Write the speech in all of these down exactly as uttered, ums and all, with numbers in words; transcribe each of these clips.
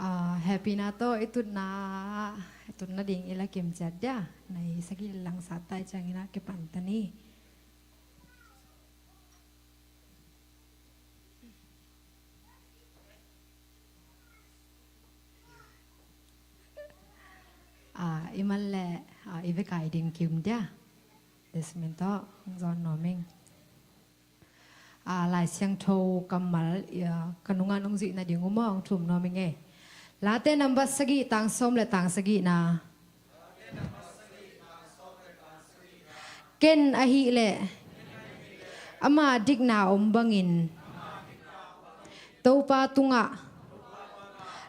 Ah, hehpihna tawh i tutna, i tutna ding i la kim ciat dia. Nai sagih lang sat tai ciangin ah kipan ta ni. Ah, i man leh, ah, i vek a i ding kim dia. Desmin tawh hong zawn nuam ing. Ah, Lai Siangtho kammal, ah, ka nungah nong zuih nading uh maw, hong thum nuam ing ei. Late number sagih, tang sawm le tang sagihna. Ken ahih leh ama dikna om bangin Topa tungah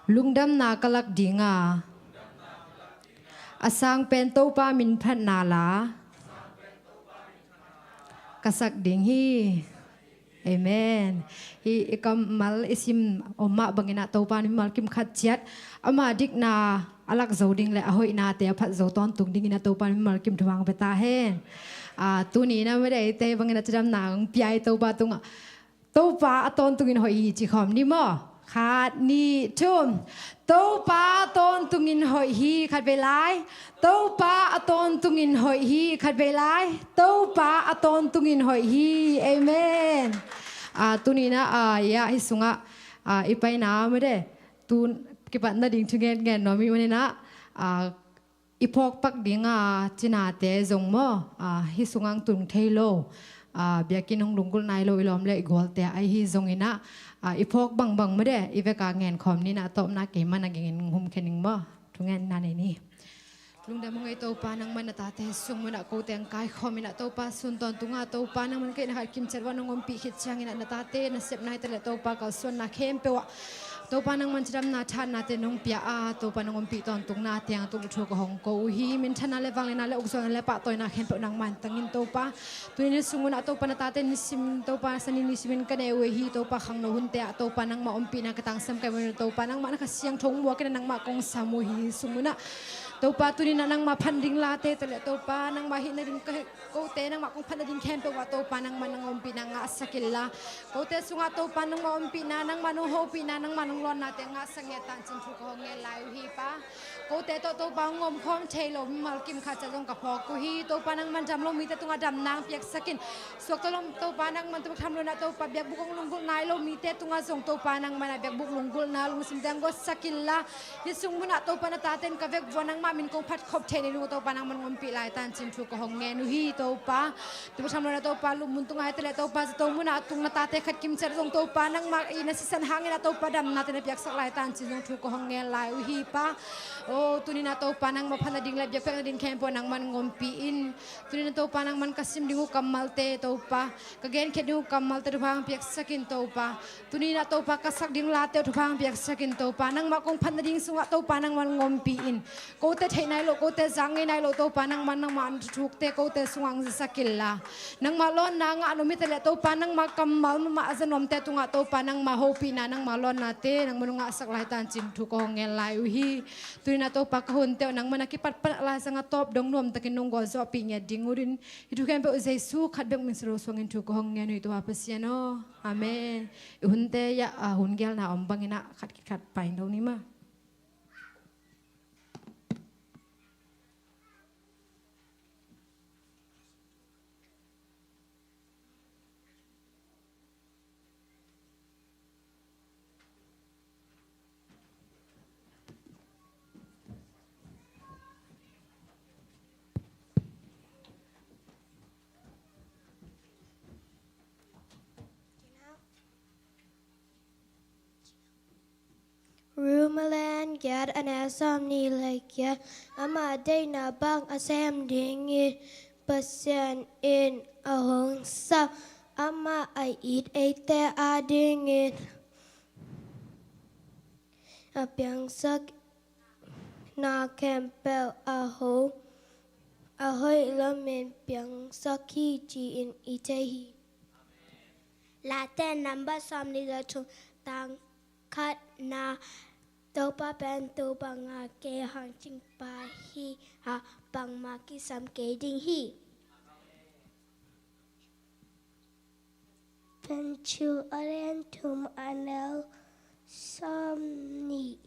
lungdamna ka lak ding a, a sang pen Topa min phatna la ka sak ding hi. Amen. Hih i kammal i sim om mah bangin ah Topa na mimal kim khat ciat ama dikna a lak zo ding le a hoihnate a phat zo tawntung dingin ah Topa na mimal kim thupha hong pia ta hen. Ah, tuni in ah mede eite bangin ah cidamna hong pia i Topa tungah. Topa a tawntungin hoih hi ci khawm ni maw. Khat, nih, thum. Topa a tawntungin hoih hi. Khat vei lai. Topa a tawntungin hoih hi. Khat vei lai. Topa a tawntungin hoih hi. Amen. Ah, tuni in ah, ah, ya, hih sungah, ah, i paina mede. Tun kipat nading thu ngen ngen nuam i hih manin ah, ah, i phawk pak ding a cinate zong maw, ah, hih sungah tung thei lo, ah, biakinn hong lunggulh nai lo i lawm le i gualte ahi zongin ah, ah, i phawk bangbang mede i vek a ngen khawm ni in ah, a tawpna keimah na gingin hong hum khen ing maw. Thu ngenna nei ni. Lungdam ung ei Topa, nangman na tate sung munah kote hong kaikhawm in ah Topa, sun tawntung a Topa, nangman kei na khat kim ciat uah nong ompih khit ciangin ah na tate nasepna hi ta leh Topa, kalsuanna khempeuh ah Topa, nangman cidamna thahatnate nong pia a, Topa, nong ompih tawntungna teng tung thu ka hong ko uh hi. Minthanna le vangliatna le ukzuakna le pahtawina khempeuh nangman tangin Topa, tuni ni sung munah Topa, na tate nisim Topa, sani nisimin ka nei uh hi. Topa, khangno hunte ah Topa, nangmah ompihna ka tangsam ka hih manin Topa, nangmah na Kha Siangtho hong muak in ah nangmah kong sam uh hi. Sung munah Topa, tuni in ah nangmah phat ding late hi ta leh Topa, nangmah hih nading ka kote nangmah kong phat nading khempeuh ah Topa, nangmah nang ompihna ngahsak inla, kote sungah Topa, nangmah ompihna, nangmah nong hopihna, nangmah nong lawnnate ngahsak ngei tancin thu ka hong ngen lai uh hi Pa. Kote tawh Topa, hong omkhawm thei lo mimal kim khat ciat zong ka phawk uh hi. Topa, nangman dam lo mite tungah damna hong piaksak in. Suakta lo Topa, nangman Topa tham lo in ah Topa, biakbuk hong lunggulh nai lo mite tungah zong Topa, nangman a biakbuk lunggulhna lungsimte hong gawtsak inla, hih sung munah Topa, na tate in ka vekpi-in ah nangmah min kong phat khop theih nading uh Topa, nangman hong ompih lai tancin thu ka hong ngen uh hi Topa. Topa, tham lo in ah Topa, lupmun tungah hi ta leh Topa, zato munah tung na tate khat kim ciat zong Topa, nangmah i na sisan hangin ah Topa, damnate na piaksak lai tancin zong thu ka hong ngen lai uh hi Pa. Oh, tuni in ah Topa, nangmah phat nading le biakpiak nading khempeuh nangman hong ompih in. Tuni in ah Topa, nangman ka sim ding uh kammalte Topa, ka genkhiat ding uh kammalte thupha hong piaksak in Topa. Tuni in ah Topa, ka sak ding late uh thupha hong piaksak in Topa. Nangmah kong phat nading sungah Topa, nangman hong ompih in. Kote theih nai lo, kote zak ngei nai lo Topa, nangman nangmah na thuthukte kote sungah hong zasak inla, nangmah lawnna ngah nuam hi ta leh Topa, nangmah kammal mahmah a za nuamte tungah Topa, nangmah hopihna, nangmah lawnnate nangman hong ngahsak lai tancin thu ka hong ngen lai uh hi. Tuni in ah Topa, ka hunte uh nangman a kipat pan a laizang a tawp dong nuamtakin nong gualzawhpih ngiat ding uh in, hih thu khempeuh Jesu khat bek min suang suangin thu ka hong ngen uh hi Topa Pasian aw. Amen. I hunte ah, ah, hun gelna om bangin ah khat khit khat pai lo ni maw. Rom a lian giat, a neu sawmnih le giat. Ama deihna bang a sem dingin Pasian in a hong sam, amah a it eite adingin a piangsak na khempeuh a ho, a hoih lomin piangsak hi ci-in i thei hi. Late number sawmnih le thum, tang khatna. Topa pen tuu banga kei hong cingpa hi a, bangmah kisam kei ding hi. Matthew a lian thum, a neu sawmnih.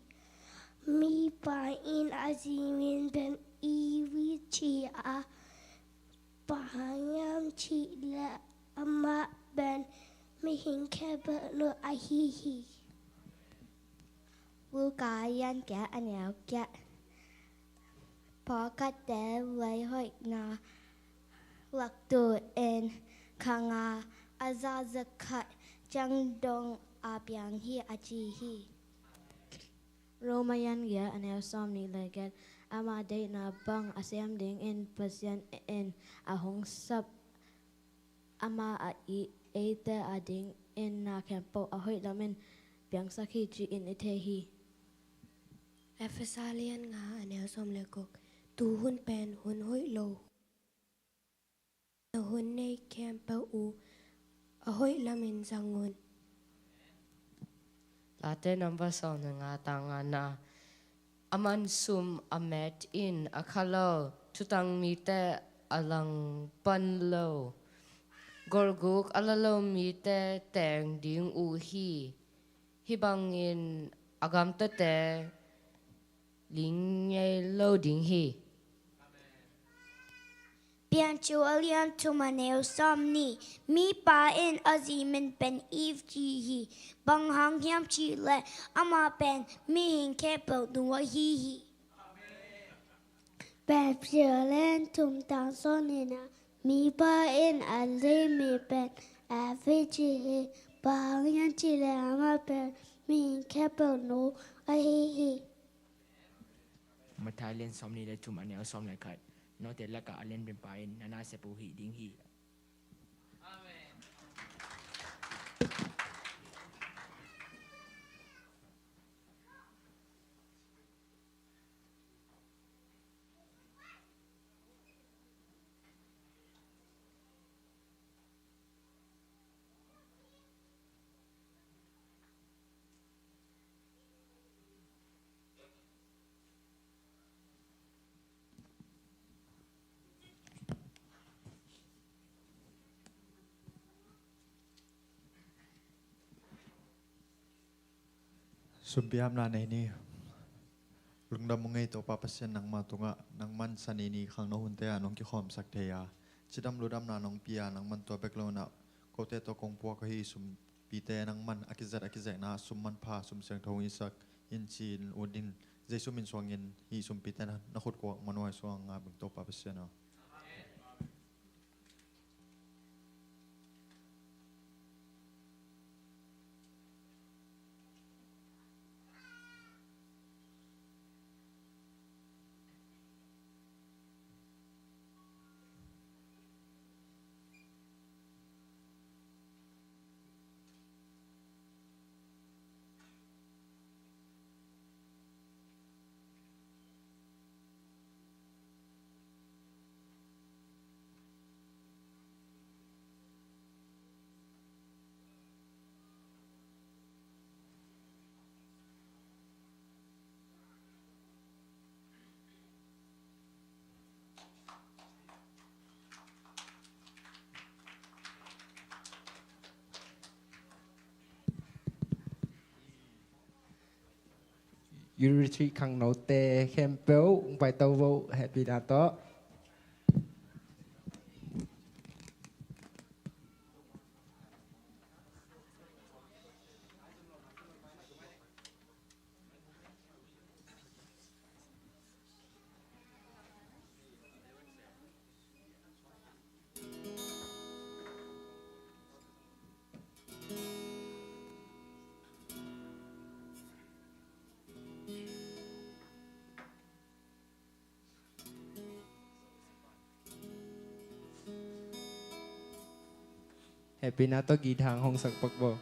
a zi min pen Eve ci a, bang hang hiam cih leh amah pen mihing khempeuh nu ahi hi. Luka a lian giat, a neu giat. Pawlkhatte vei hoihna lak tu-in kha nga, a zah za khat ciang dong a piang hi, a ci hi. Roma a lian giat, a neu sawmnih le giat. Ama deihna bang a sem dingin Pasian in a hong sap, ama ading eite adingin na khempeuh a hoih lamin piangsak hi, ci-in i thei hi. Efesa a lian nga, a neu sawm le guk. Tu hun pen hun hoih lo. Na hun nei khempeuh uh a hoih lamin zang un. Late number sawm le nga, tang ngana. A man sum a met in a kha lo, thutang mite a langpan lo, golhguk a la lo mite teng ding uh hi. Hih bangin a gamtate ling ngei lo ding hi. Piancil a lian thum, a neu sawmnih. Mipa in a zi min pen Eve ci hi. Bang hang hiam cih leh amah pen mihing khempeuh nu ahi hi. Piancil a lian thum, tang sawmnihna. Mipa in a zi min pen Eve ci hi. Bang hang hiam cih leh amah pen mihing khempeuh nu ahi hi. Matthai a lian sawmnih le thum, a neu sawm le khat. Note lakah a lianpipa in na nasep uh hih ding hi. Amen. Sumpi apna nei ni. Lungdam ung ei Topa Pasian, nangma tungah, nangman Sani ni khangno hunte ah nong kikhawmsak thei a, cidam ludamna nong pia, nangman tua bek lo-in ah kote tawh kong puak ahi sumpite nangman a kizat a kizekna ah sum manpha, sum siangtho hong hisak in, ci-in ut in, Jesu min suangin hih sumpite na, na khut kuak manuai suang a beng Topa Pasian aw. Youth Retreat khangnote khempeuh hong paito vo, hehpihna tawh. Hehpihna tawh guitar hong sak pak vo.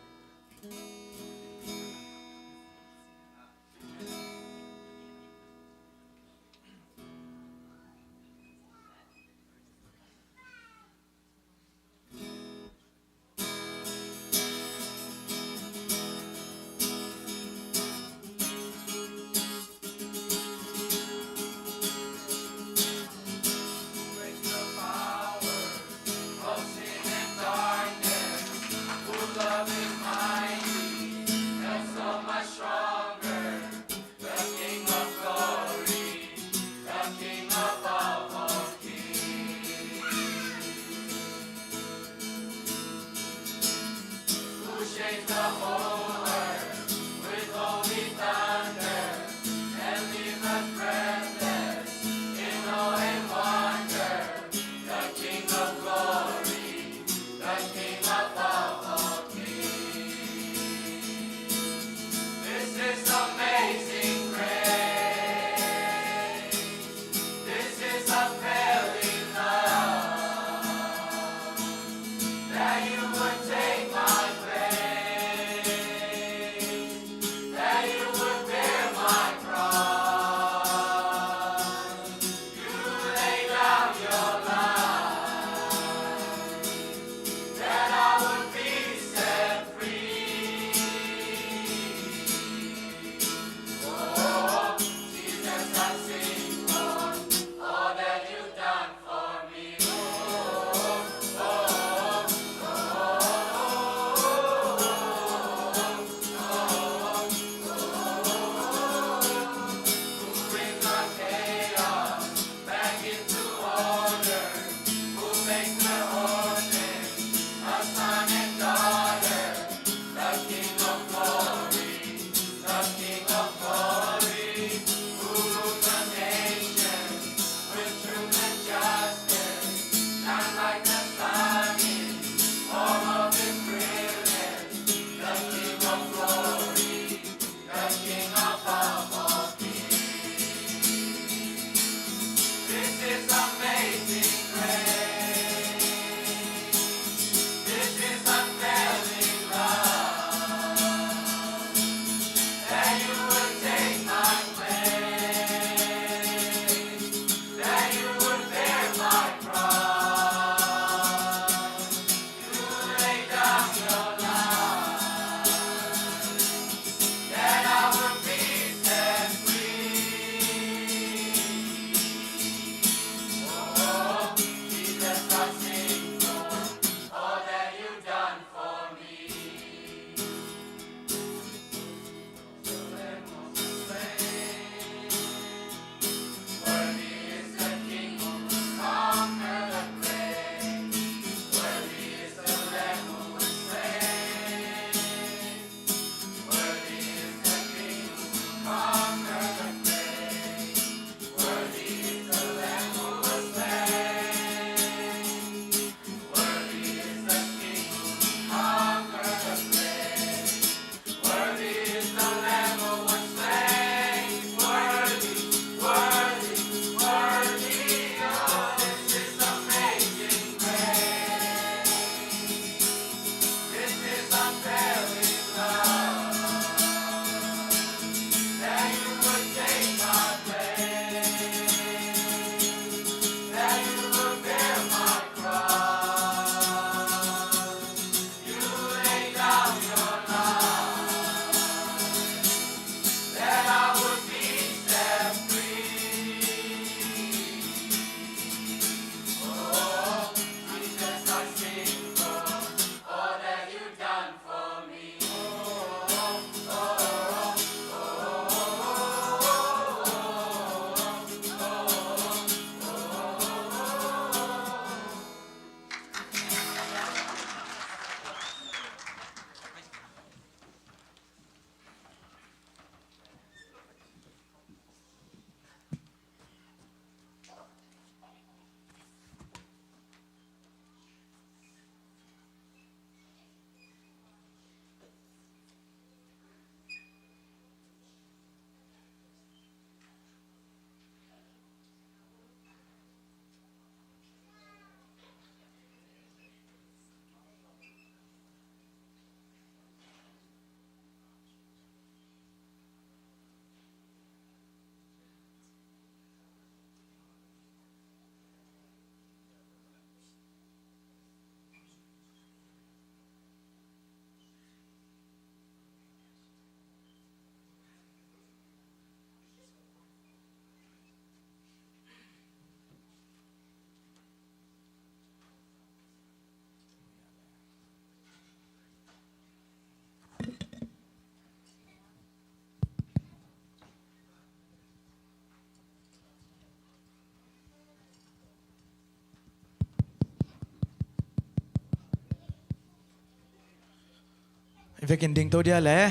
Takin ding to dia le.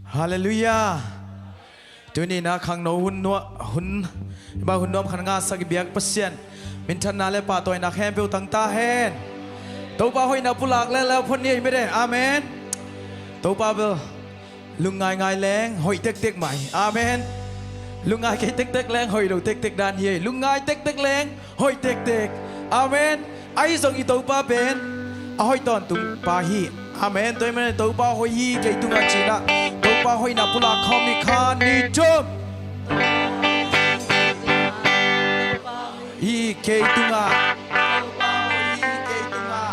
Halleluiah. Tuni-in ah khangno hun nuam, hun, i bah hun nuam khat ngahsak i biak Pasian minthanna le pahtawina khempeuh tang ta hen. Topa hoihna pulak leuleu phot ni ei mede. Amen. Topa bel lungngai ngai leng hoih tektek mai. Amen. Lungngai kei tektek leng hoih lo tektek dan hi ei. Lungngai tektek leng hoih tektek. Amen. Ahi zong i Topa pen a hoih tawntung pa hi. Amen. Tua ahih manin Topa hoih hi kei tungah ci-in ah Topa hoihna pulak khawm ni. Khat, nih, thum. Hi kei tungah. Topa hoih hi kei tungah.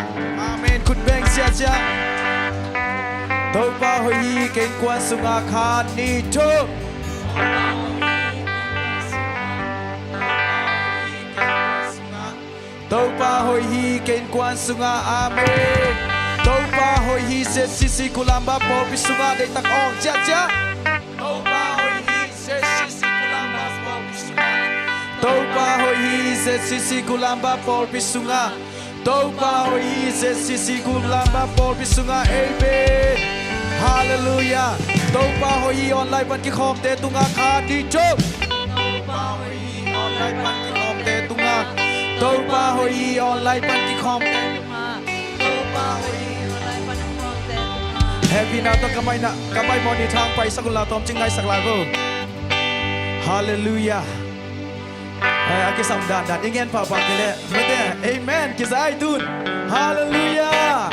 Amen. Khut beng ciahciah. Topa hoih hi kei innkuan sungah. Khat, nih, thum. Topa hoih hi kei innkuan sungah. Amen. Topa hoih hi Z C C Kulamba pawlpi sungah. Deihtak awng ciahciah. Topa hoih hi Z C C Kulamba pawlpi sungah. Topa hoih hi Z C C Kulamba pawlpi sungah. Topa hoih hi Z C C Kulamba pawlpi sungah. Amen. Halleluiah. Topa hoih hi online pan kikhawmte tungah. Khat, nih, thum. Topa hoih hi online pan kikhawmte tungah. Topa hoih hi online pan kikhawmte tungah. Topa hoih hi online pan kikhawmte tungah. Happy na tawh ka maina, ka maimawh ni thang paisak un la, tawmcik ngaisak lai vo. Halleluiah. Hai, a kisam dandan i ngen pahpah kei leh mete. Amen. Kizai tun. Halleluiah.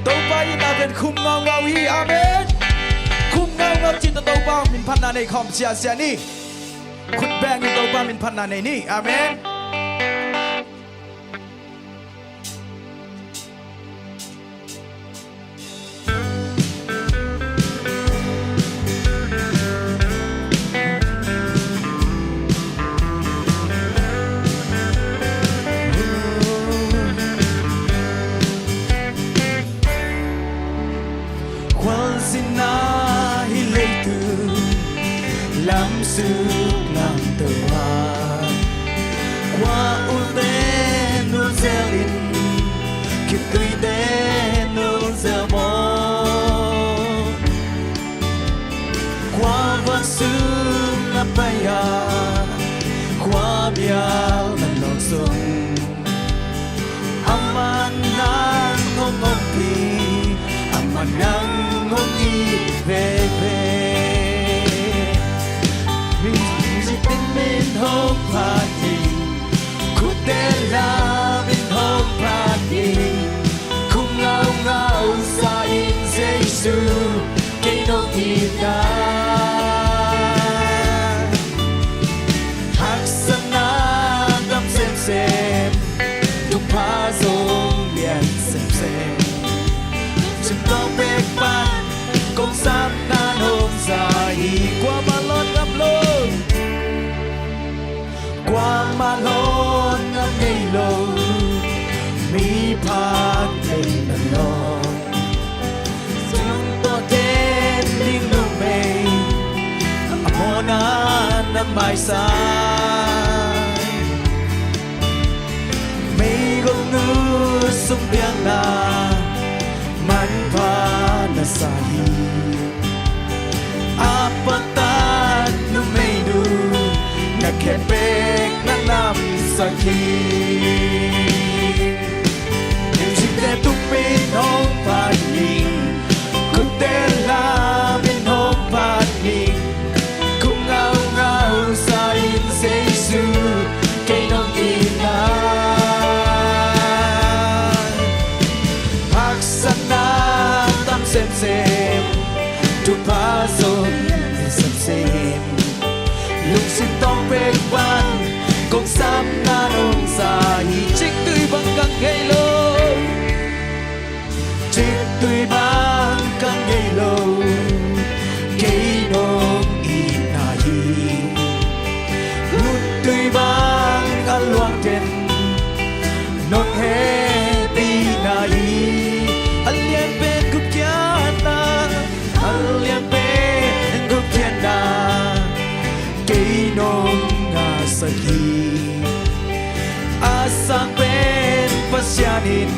Topa itna pen khum ngaungau hi. Amen. Khum ngaungau cin tawh Topa min phatna nei khawm ciahciah ni. Khut bengin Topa min phatna nei ni. Amen. Khualzinna hih leitung lamsuk lamto a, khua ulte nulzel in, khitui te nulzel maw. Khua van sung na pai a, khua bial na lawng sung, amah nang hong ompih, amah nang hong it veve. Music in min hong phat in, khutte lam in hong phat in, khum ngaungau sa in Jesu, kei nong itna. Haksatna tam semsem, thupha zong lian semsem, lungsim tawng pek pan kong sapna nong za hi. Kuamah lawn ngam lo, kuamah lawn ngam ngei lo, miphak teng na lawn. Sung tawh ten ding numei, a mawhna na maisan. Meigong nu sung piangna manpha na sa hi. A patat numeinu na khempeuh na lamsak hi. Music te tum in hong phat ning, khutte lam in hong phat ning, khum ngaungau sa in Jesu, kei nong itna. Haksatna tam semsem, thupha zong lian semsem, lungsim tawng pek pan kong sapna nong za hi. Ciktui bang ka ngei lo, ciktui bang ka ngei lo, kei nong itna hi. Guttui bang a luang ten nong hehpihna hi. A lian pen gupkhiatna, a lian pen gupkhiatna, kei nong ngahsak hi. A sang pen Pasian in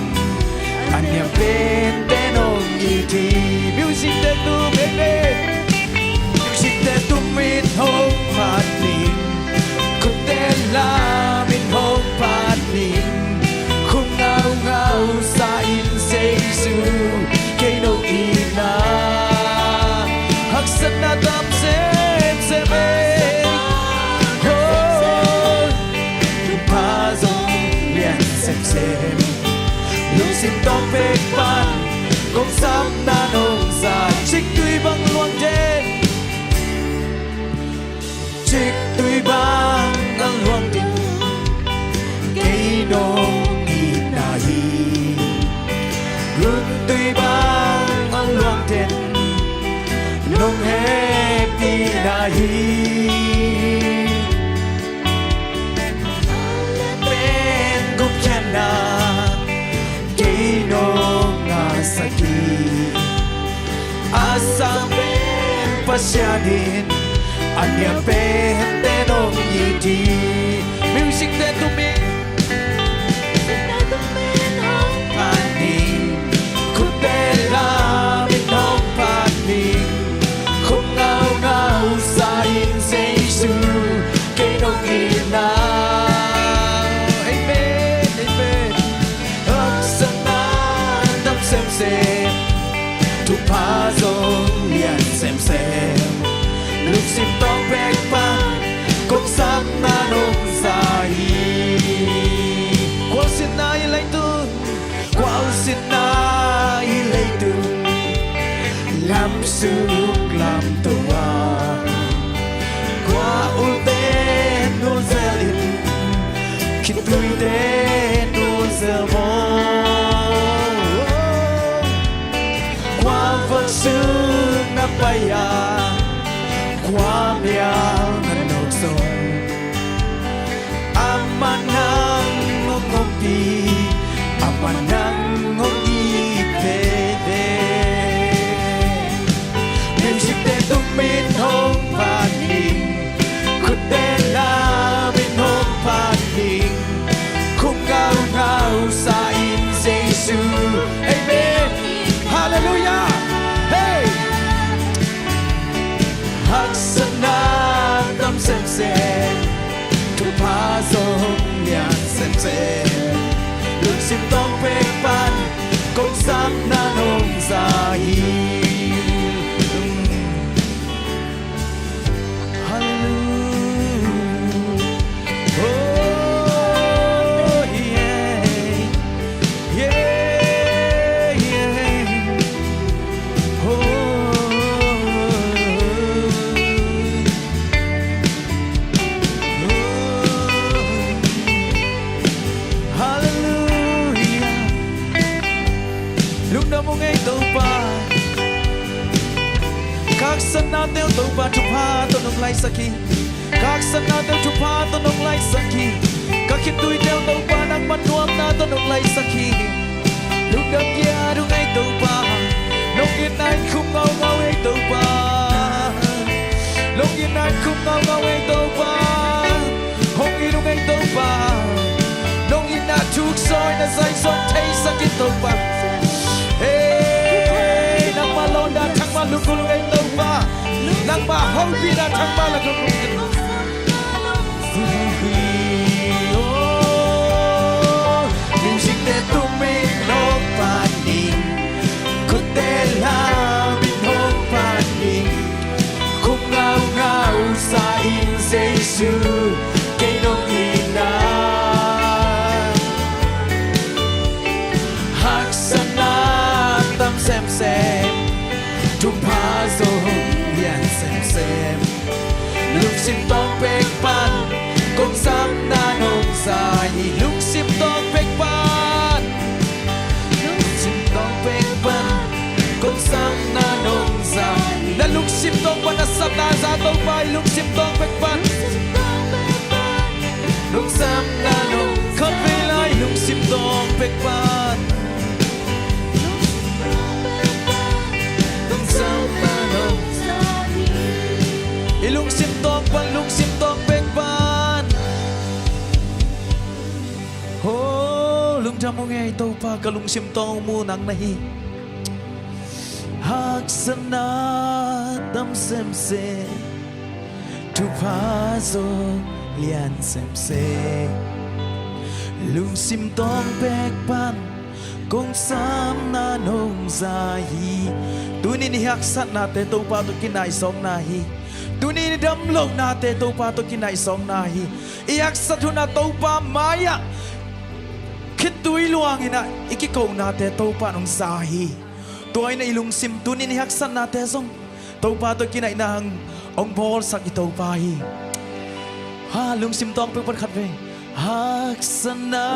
A niam pente nong it hi. Music te tum, amen. Music te tum in hong phat ning. Khutte lam in hong phat ning. Khum ngaungau sa in Jesu, kei nong itna haksatna tam semsem e. Hoi, thupha zong lian semsem. Lungsim tawng pek pan kong sapna nong za. Ciktui bang luang den, ciktui bang a luang den, kei nong itna hi. Gumtui bang a luang den, nong hehpihna hi. Pen gupkhiatna kei nong ngahsak hi. A sang pen Pasian in a niam pente nong it hi. Music te tum in, khutte lam in hong phat ning. Khum ngaungau sa in Jesu, kei nong itna. Amen, amen. Haksatna tam semsem, thupha zong lian semsem. Lungsim tawng pek pan kong sapna nong za hi. Khualzinna i leitung, khualzinna i leitung, lamsuk lamto a, khua ulte nuam zel in, khitui te nuam zel maw. Khua van sung na pai a, khua mial na nawk zong, amah nang hong ompih, amah nang hong it veve. Music te tum in hong phat ning, khutte lam in hong phat ning. Khum ngaungau sa in Jesu. Amen. Halleluiah. Hey. Haksatna tam semsem, thupha zong lian semsem. Lungsim tawng pek pan kong sapna nong za hi. Halleluiah. Oh, yeah. Yeah, yeah. Oh, oh, oh. Halleluiah. Lungdam ung ei Topa. Ka haksatnate uh Topa thupha tawh nong laisak hi. Ka haksatnate uh thupha tawh nong laisak hi. Ka khitui te uh Topa nangma nuamna tawh nong laisak hi. Lungdam kiat ung ei Topa. Nong itna in khum ngaungau ei Topa. Nong itna in khum ngaungau ei Topa. Hong it ung ei Topa. Nong itna thuk zaw in a zai zong theisak in Topa. Hey, nangma lawhna thangma lungkul ung ei Topa. Nangma hopihna thangma lungkul ung ei Topa. Music te tum in hong phat ning. Khutte lam in hong phat ning. Khum ngaungau sa in Jesu, kei nong itna. Haksatna tam semsem, thupha zong lian semsem. Lungsim tawng pek pan kong sapna nong za hi. Lungsim tawng pek pan. Lungsim tawng pek pan kong sapna nong za hi. Na lungsim tawng pan na sapna za Topa hi. Lungsim tawng pek pan. Nong sapna nong khatvei lai lungsim tawng pek pan. Nong sapna nong I lungsim tawng pan, lungsim tawng pek pan. Ho, lungdam. Mu ngei Topa, ka lungsim tawng mu nang na hi. Haksatna tam semsem, thupha zong lian semsem, lungsim tawng pek pan kong sapna nong za hi. Tuni-in i haksatnate Topa tawh kinaisawkna hi. Tuni-in i damlohnate Topa tawh kinaisawkna hi. I haksat hunah Topa mai-ah khitui luanginah i kikonate Topa nong za hi. Tua inah i lungsim tuni-in i haksatnate zong Topa tawh kinaihna hang hong bawlsak i Topa hi. Ha, lungsim tawng pek pan khat vei. Haksatna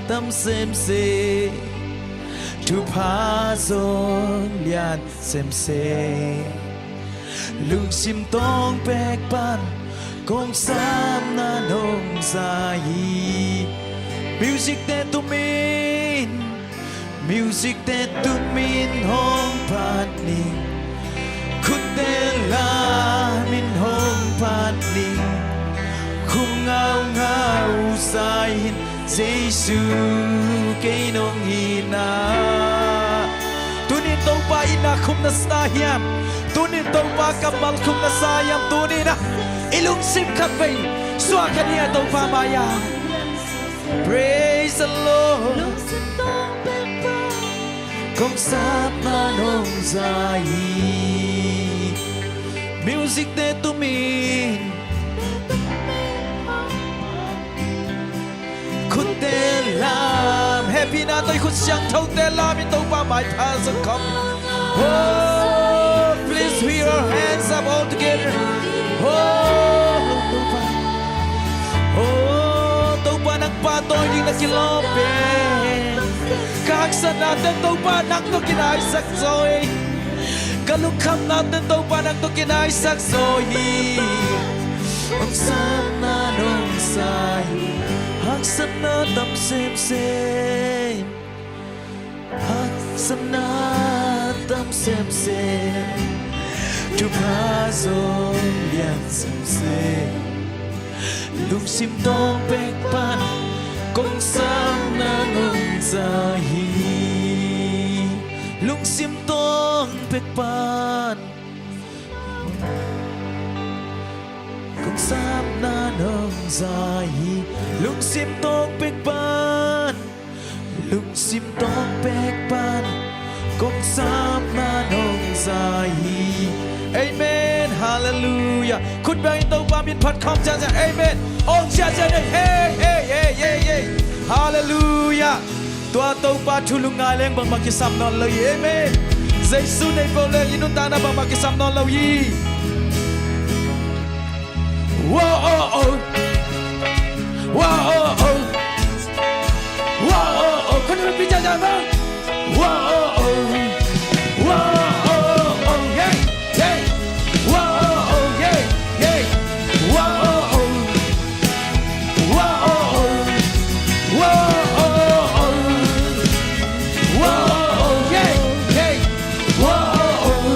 tam semsem, thupha zong lian semsem, lungsim tawng pek pan kong sapna nong za hi. Music-te tumin, music-te tumin hong phat ning, khutte lamin hong phat ning, khum ngaungau sa in Jesu kei nong itna. Tuni-in Topa itna khum na sa hiam? Tuni-in Topa kammal khum na sa hiam? Tuni-in ah i lungsim khat vei suah kha ni a Topa mai-ah. Praise the Lord. Kong sapna nong za hi. Music-te tumin, khutte lam, hehpihna tawh i khut siangthote lamin Topa maipha zong khawm. Oh, please put your hands up all together. Oh, Topa. Oh, Topa nang pahtawi ding na kilawm pen. Ka haksatnate Topa nang tawh kinaisak zaw hi. Ka lungkhamnate Topa nang tawh kinaisak zaw hi. Hong sapna nong za hi. Haksatna tam semsem, haksatna tam semsem, thupha zong lian semsem, lungsim tawng pek pan kong sapna nong za hi. Lungsim tawng pek pan kong sapna nong za hi. Lungsim tawng pek pan, lungsim tawng pek pan kong sapna nong za hi. Amen. Halleluiah. Khut bengin Topa min phat khawm ciaciat. Amen. Aw ciaciat. Hey, hey, hey, hey, hey. Halleluiah. Tua Topa thu lungngai leng bangmah kisam nawn lo hi. Amen. Jesu nei peuh leng i nuntakna bangmah kisam nawn lo hi. Whoa, oh, oh. Whoa, oh, oh. Whoa, oh, oh. Khut beng pi ciaciat bang. Whoa, oh, oh. Whoa, oh, oh. Yeah, yeah. Whoa, oh, oh. Yeah, yeah. Whoa, oh, oh. Whoa, oh, oh. Whoa, oh, oh. Whoa, oh, oh. Yeah, yeah. Whoa, oh, oh.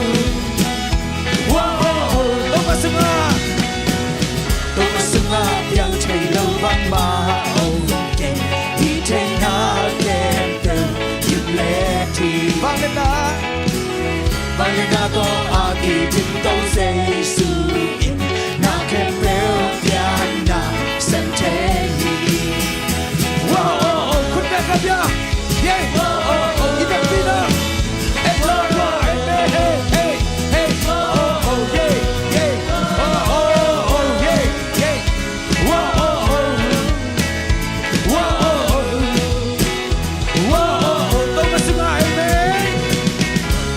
Whoa, oh, oh. Topa sungah, Topa sungah piang thei lo bangmah om kei. Hih theihna khempeuh gim le thim, vangliatna, vangliatna tawh a kidim to Jesu in na khempeuh pianna sem thei hi. Whoa, oh, oh, khut beng khat bia. Yeah. Whoa, oh, oh, i bek pi na. Hey, whoa, whoa, hey, hey, hey, hey. Whoa, oh, oh, yeah, yeah. Whoa, oh, oh, yeah, yeah. Whoa, oh, oh. Whoa, oh, oh. Whoa, oh, oh. Topa sungah, amen.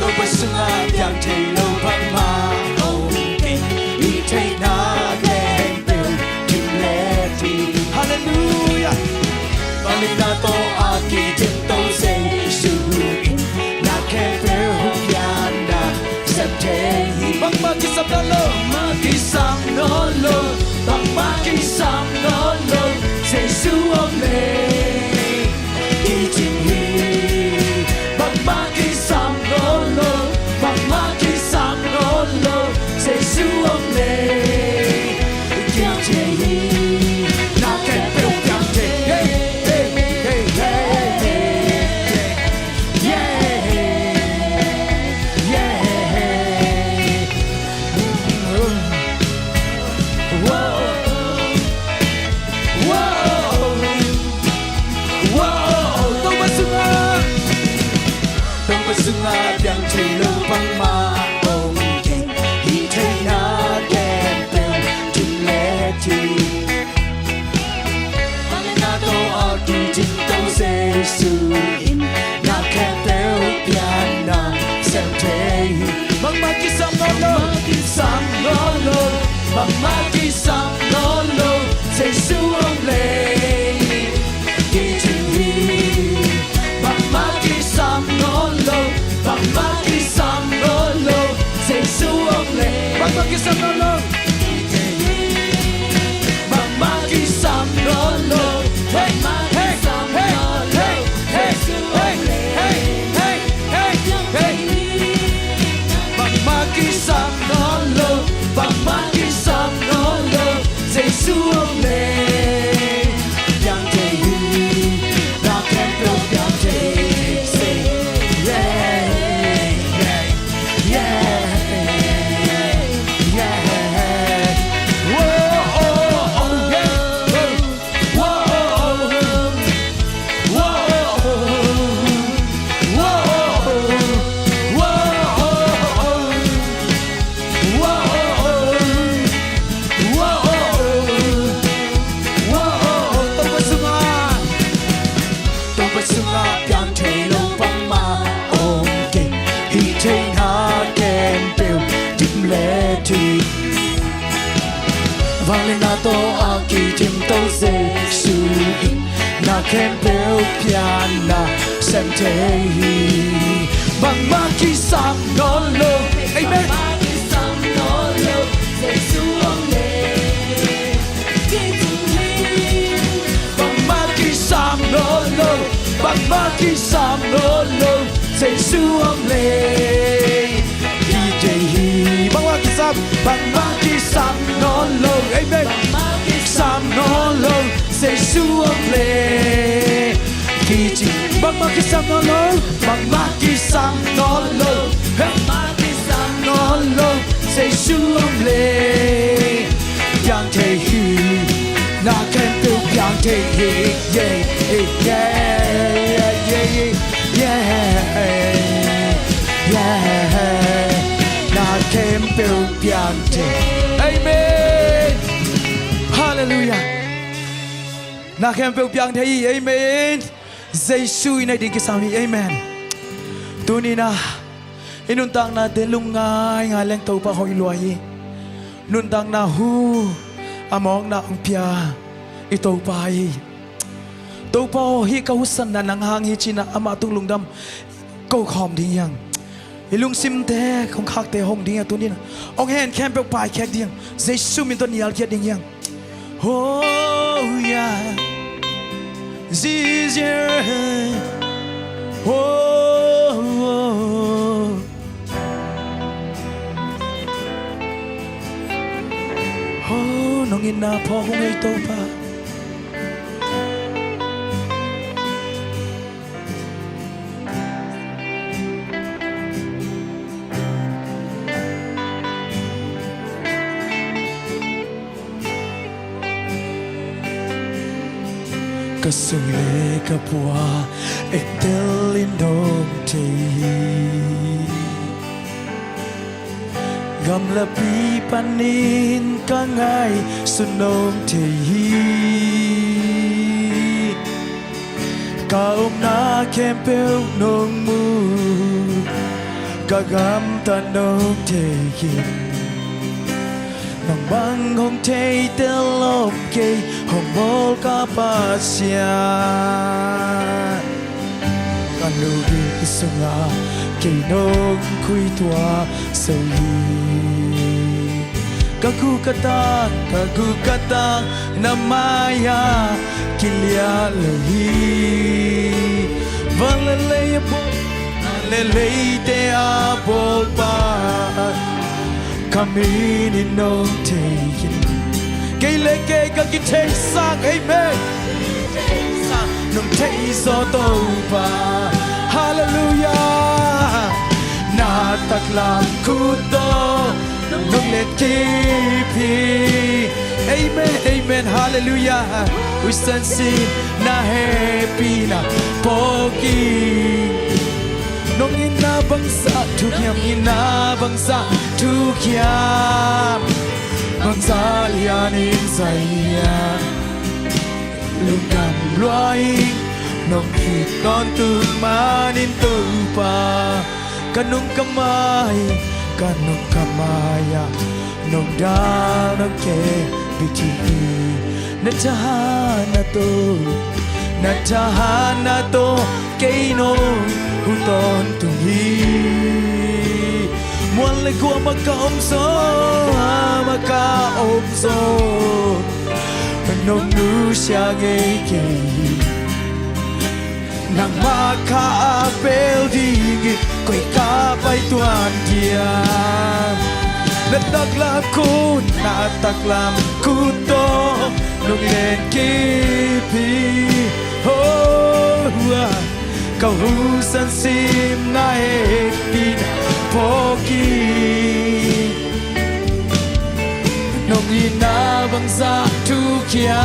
Topa sungah piang thei lo bangmah om kei. Hih theihna khempeuh gim le thim. Halleluiah. Vangliatna tawh a kidim to Jesu in na khempeuh hong pianna sem thei hi. Bangmah kisam nawn lo. Bangmah kisam nawn lo. Bangmah kisam nawn lo. Jesu om leh kicing hi. Bangmah kisam nawn lo. Bangmah kisam nawn lo. Jesu om leh piang thei hi. Na khempeuh piang thei. Hey, hey, hey, hey. Piang thei lo bangmah om kei, hih theihna khempeuh dim le thim. Vangle na tawh a kidim to Jesu in na khempeuh pianna sem thei hi. Bangmah kisam nawn lo, bangmah kisam nawn lo, bangmah kisam nawn lo, Jesu om leh kidim hi. Bangmah kisam nawn lo, bangmah kisam nawn lo, Jesu om leh. Bangmah kisam nawn lo. Bangmah kisam nawn lo. Hey, hey, hey, hey, Jesu om leh. Hey, hey, hey, hey, hey. Bangmah kisam nawn lo, bangmah kisam nawn lo, Jesu om leh piang thei hi. Na khempeuh piang thei hi. Say yeah, yeah, yeah, yeah. Whoa, oh, oh, yeah, oh. Topa sungah, Topa sungah piang thei lo bangmah om kei, hih theihna khempeuh dim le thim. Vangle na tawh a kidim to Jesu in na khempeuh pianna sem thei hi. Bangmah kisam nawn lo. Amen. Bangmah kisam nawn lo, Jesu om leh kidim hi. Bangmah kisam nawn lo, bangmah kisam nawn lo, Jesu om leh kidim hi. Bangmah kisam, bangmah kisam nawn lo. Amen. Bangmah kisam nawn lo, Jesu om leh kidim. Bangmah kisam nawn lo, bangmah kisam nawn lo. Hey. Bangmah kisam nawn lo, Jesu om leh piang thei hi. Na khempeuh piang thei hi. Yeah, yeah, yeah, yeah, yeah, yeah. Na khempeuh piang thei. Amen. Halleluijah. Na khempeuh piang thei hi. Amen. Jesu in a ding kisam hi. Amen. Tuni-in ah i nuntaknate lungngai ngai leng Topa hoih lua hi. Nuntakna hu a mawkna hong pia i Topa hi. Topa aw, hih ka husanna nang hang hi ci-in ah amah tung lungdam ko khawm ding hi hang. I lungsimte, kongkhakte hong ding hi hang, tuni-in ah hong hen khempeuh paikhek ding hi hang. Jesu min tawh nialkhiat ding hi hang. Oh yeah, Jesus. Oh, oh. Oh, nong itna phawk ung ei Topa. Ka sung le ka pua etel in nong thei hi. Gamlapi panin ka ngaihsun nong thei hi. Ka omna khempeuh nong mu, ka gamtat nong thei hi. Nang bang hong theitel om kei, hong bawl ka Pasian. Ka lungsim sungah kei nong khuituah zo hi. Ka guk ka tang, ka guk ka tang na mai-ah kiliah lo hi. Van le lei a bawl, van le leite a bawlpa, ka min in nong thei hi. Kei le kei ka kitheihsak, amen. Nong thei zaw Topa, halleluijah. Na taklam khut tawh nong letkip hi. Amen, amen, halleluijah. Huisan sin na hehpihna phawk in. Nong itna bangzah thukhia, itna bangzah thukhia, bangzah lianin zai hiam. Lungdam lua ing, nong it tawntung manin Topa. Ka nung ka mai, ka nung ka mai-ah nong dal nong kei bit hi. Na thahatna tawh, na thahatna tawh kei nong huh tawntung hi. Mual le kua mah ka om zong, mah ka om zong, nong nusia ngei kei hi. Nangmah kha a pel dingin koi ka pai tuan diam. Na taklam khut, na taklam khut tawh nong len kip hi. Ho, hua, ka husan sim na hehpihna phawk hi. Nong itna bangzah thukhia,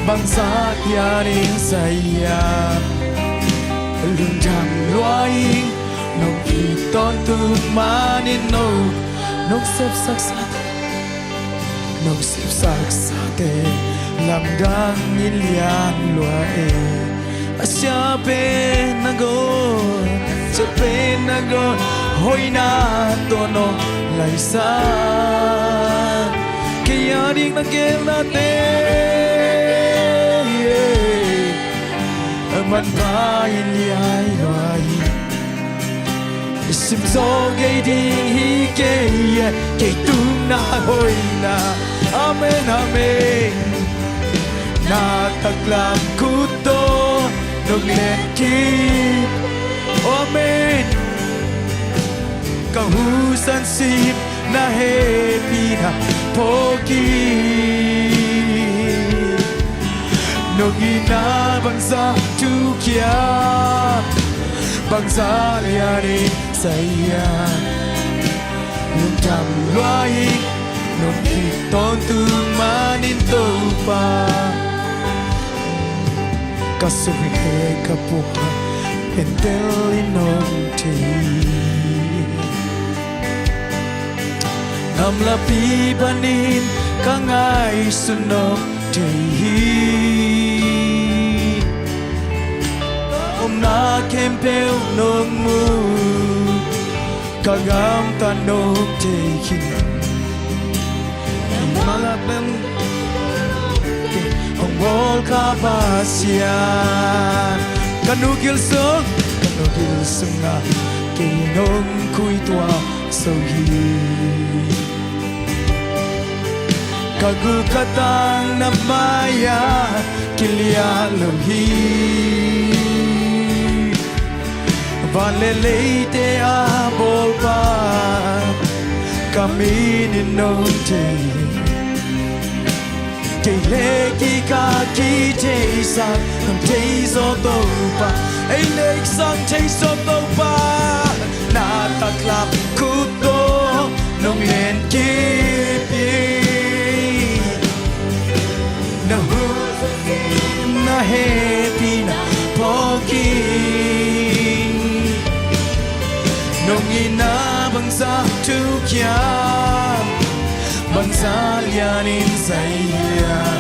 bangzah lianin zai hiam. Lungdam lua ing, nong it tawntung manin no, nong sepsaksate, nong sepsaksate lamdang in lian lua e. A sia pen nangawn, sia pen nangawn hoihna tawh nong laisan. Kei a ding na gelnate manpha in lian lua hi. Sim zaw ngei ding hi kei, kei tung na hoihna. Amen, amen. Na taklam khut tawh nong len kip. Amen. Ka husan sim na hehpihna phawk hi. Nong itna bangzah thukhia, bangzah lianin zai hiam. Lungdam lua ing, nong it tawntung manin Topa. Ka sung he ka pua entel in nong thei hi. Gamlapi panin ka ngaihsun nong thei hi. Omna khempeuh nong mu, ka gamtat nong thei hi. Hong bawl ka Pasian, ka nu gil sung, ka nu gil sungah kei nong khui tuah zo hi. Ka gul ka tang na mai-ah kiliah lo hi. Van le leite a bawlpa, ka min in nong thei hi. Kei le kikal kitheihsak nong thei zaw Topa, ei le sang thei zaw Topa. Na taklam khut tawh nong len kip hi. Na hu na hehpihna phawk hi. Nong itna bangzah thukhia, bangzah lianin zai hiam.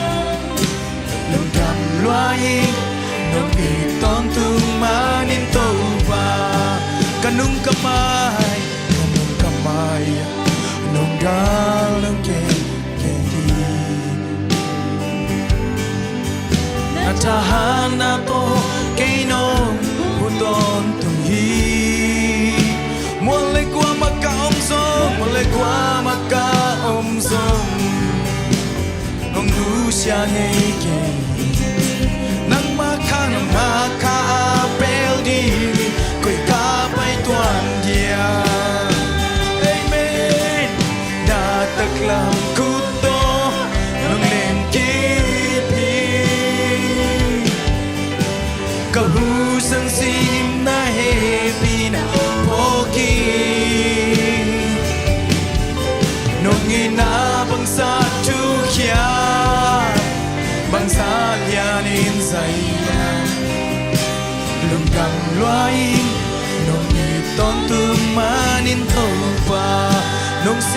Lungdam lua ing, nong it tawntung manin Topa. Ka nung ka mai, ka nung ka mai-ah nong dal nong kei kei hi. Na thahatna tawh kei nong huh tawntung hi. Mual le kua mah ka om zong, mual le kua mah ka om zong, nong nusia ngei kei hi. Nangmah kha, nangmah kha a pel ding hi. Koi ka pai tuan diam. Amen. Na taklam khut tawh nong len kip hi. Ka husan sim na hehpihna phawk hi. Nong itna bangzah thukhia, bangzah lianin zai hiam. Lungdam lua ing,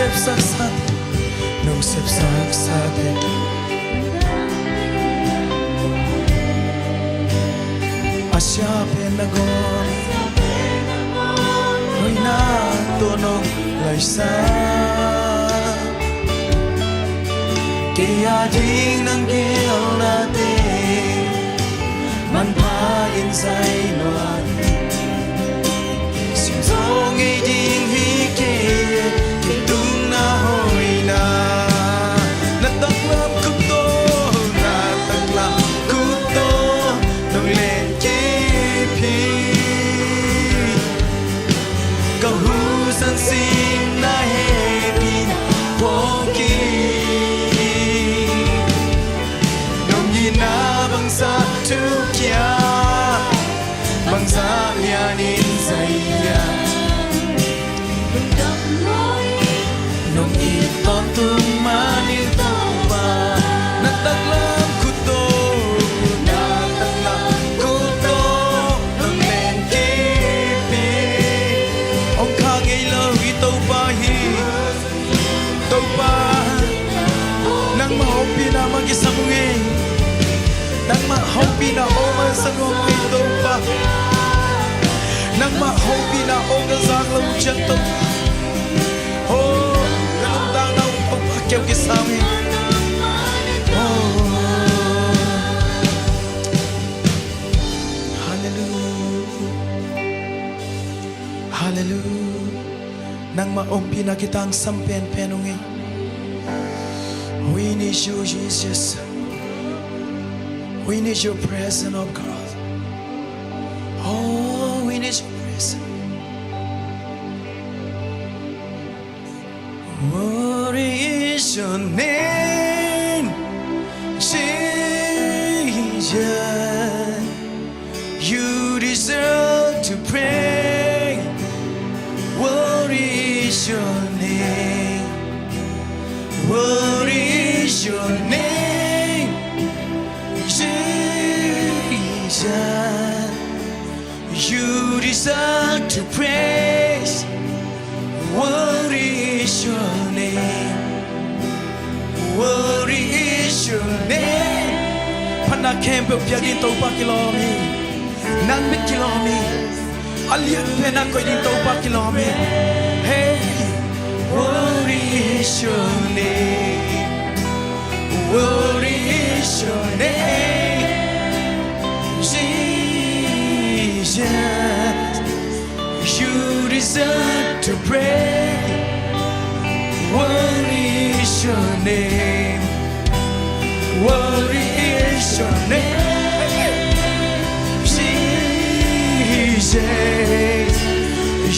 sepsak sa teh, nong sepsak sa teh. A sia pen nangawn hoihna tawh nong laisak. Kei a ding nang geelnate manpha in zai luat. Sim zaw ngei ding hi kei, kei tung na hoihna. Na taklam khut tawh, na taklam khut tawh nong len kip hi. Ka hu zang sim na hehpihna phawk hi. Nong itna bangzah thukhia, bangzah lianin zai hiam? Nong it tawntung manin Topa, na taklam khut tawh, na taklam khut tawh nong len kip hi. Hong kha ngei lo hi Topa hi. Topa, nangmah ompihna mah kisam ung ei. Nangmah ompihna aw mah kisam ung ei Topa. Nangmah ompihna aw ka zak lo ciang Topa. Oh, ka nuntakna uh Topa kiang kisam hi. Oh. Hallelujah. Hallelujah. Nangmah ompihna kitangsam penpen ung ei. We need you, Jesus. We need your presence, oh God. Oh, we need your presence. Worthy is your name, Jesus. You deserve to pray. Worthy is your name. Worthy is your name, Jesus. You deserve to praise. Worthy is your name. Worthy is your name. Phatna khempeuh piak ding Topa kilawm hi. Nang bek kilawm hi. A lianpen a koih ding Topa kilawm hi. Hey. Worthy is your name. Worthy is your name, Jesus. You deserve to pray. Worthy is your name. Worthy is your name, Jesus.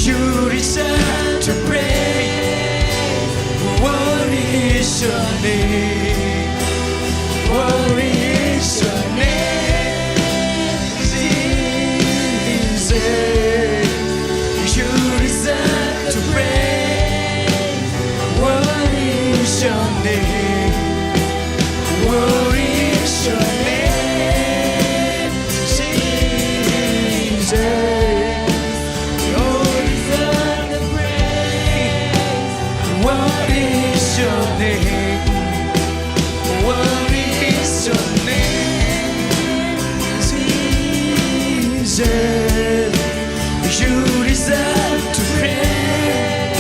You deserve to pray. Worthy is your name. Worthy is your name, Jesus. You deserve to pray. Worthy is your name. Worthy is your name, Jesus. You deserve the praise. Worthy is your name. Worthy is your name, Jesus. You deserve to praise.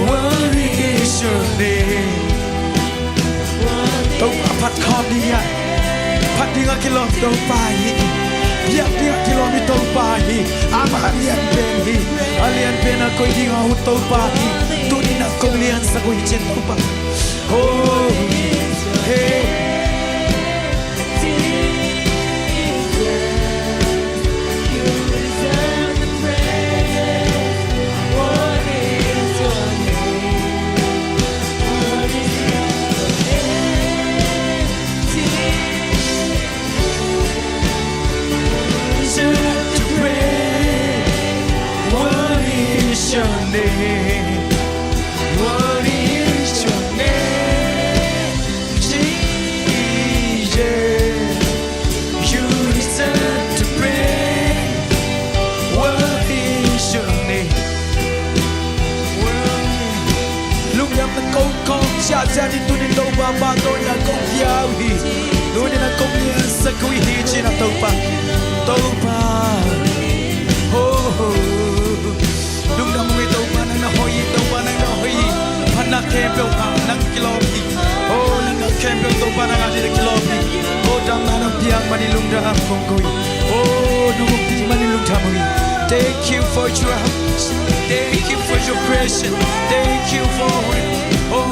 Worthy is your name. Topa phat khawm ding hi. Phat ding a kilawm Topa hi. Biak ding a kilawm hi Topa hi. Amah a lianpen hi. A lianpen a koih ding a hun Topa hi. Tuni na kong liansak uh hi cin Topa. Oh, hey. What is your name? What is your name? Jesus, you deserve to pray. What is your name? Lungdam Tua ni tunin Topa, pahtawina kong pia uh hi. Tunin a kong liansak uh hi ci-in a Topa. Topa. Oh. Lungdam ung ei Topa, nang na hoih hi, Topa, nang na hoih hi. Phatna khempeuh ah nang kilawm hi. Oh, nang na khempeuh Topa, nang adingin kilawm hi. Oh, damna nong piak manin lungdam kong ko hi. Oh, nong ompih manin lungdam ung ei. Thank you for your help. Thank you for your presence. Thank you for, oh,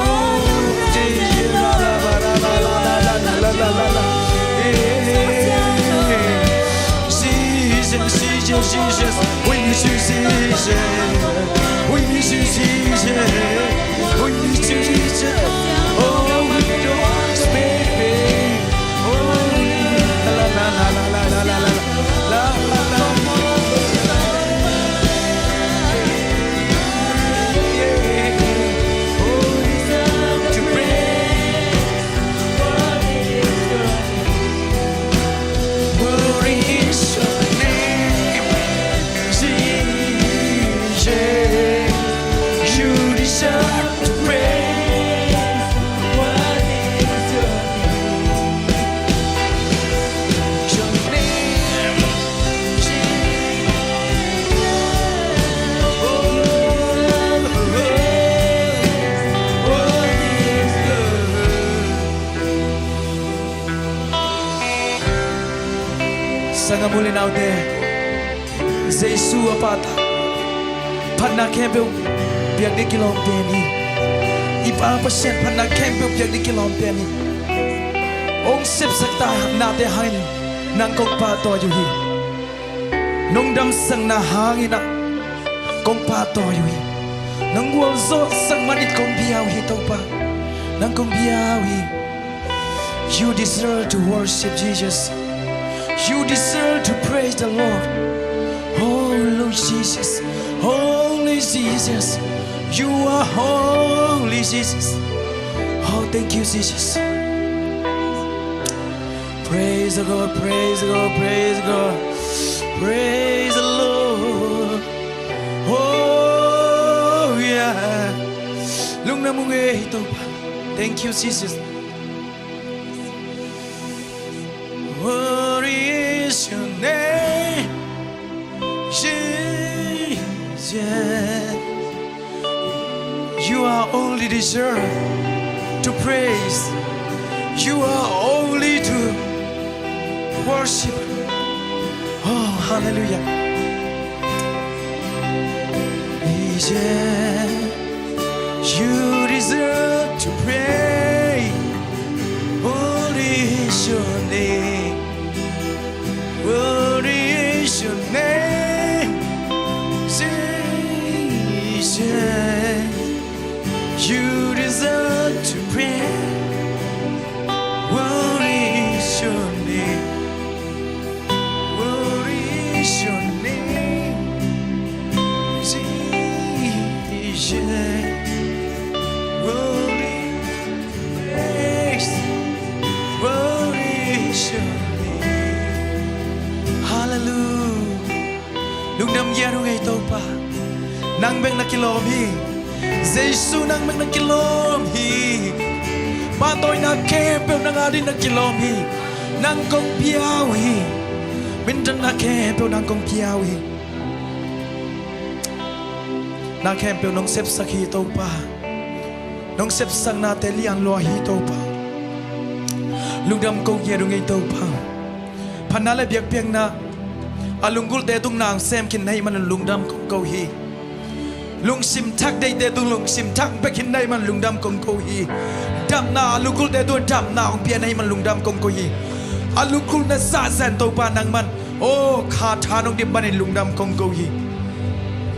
Jesus, Jesus, Jesus. We miss you, Jesus. We miss you, Jesus. We miss you, Jesus. Oh, we miss you, baby. Oh, la, la, la. Sanggam u le naute, Jesu a pahtak phatna khempeuh piak ding kilawm pen hi. I Pa Pasian phatna khempeuh piak ding kilawm pen hi. Hong sepsak ta nate hangin nang kong pahtawi uh hi. Nong damsakna hangin ah kong pahtawi uh hi. Nong gualzawhsak manin kong bia uh hi Topa. Nang kong bia uh hi. You deserve to worship Jesus. You deserve to praise the Lord. Holy Jesus, holy Jesus. You are holy Jesus. Oh, thank you, Jesus. Praise the Lord, praise the Lord, praise the Lord. Praise the Lord. Oh, yeah. Lungdam ung ei Topa. Thank you, Jesus. What is your name, Jesus? You are only deserve to praise. You are only to worship. Oh, hallelujah. Jesus, you deserve to pray. Holy is your name. Holy is your name. Jesus, you deserve to pray. Holy is your name. Holy is your name, Jesus. Holy praise. Holy is your name. Hallelujah. Lungdam ngiat ung ei Topa. Nang bek na kilawm hi. Jesu nang bek na kilawm hi. Pahtawina khempeuh nang ading na kilawm hi. Nang kong pia uh hi. Minthana khempeuh nang kong pia uh hi. Na khempeuh nong sepsak hi Topa. Nong sepsaknate lian lua hi Topa. Lungdam kong ngiat ung ei Topa. Phatna le biakpiakna a lunggulhte tung nang sem khin na hih manin lungdam kong ko hi. Lungsim thak deihte tung lungsim thak bek khin na hih manin lungdam kong ko hi. Damna a lunggulhte tung damna hong pia na hih manin lungdam kong ko hi. A lunggulhna zahzah in Topa nangman, oh, kha tha nong dip manin lungdam kong ko hi.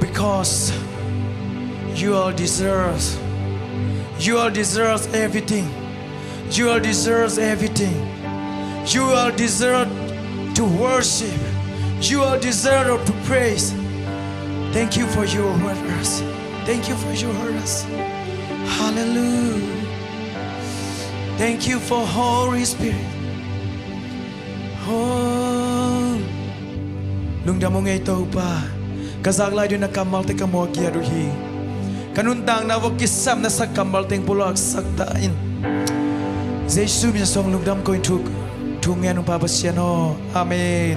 Because you all deserve, you all deserve everything. You all deserve everything. You all deserve to worship. You all deserve to praise. Thank you for your wonders. Thank you for your wonders. Hallelujah. Thank you for Holy Spirit. Oh. Lungdam ung ei Topa. Ka zak lai ding na kammalte ka muak ngiat uh hi. Ka nuntakna vok kisam na sak kammal teng pulak sak ta in. Jesu min song lungdam koin thuk thu ngen ung Pa Pasian aw. Amen.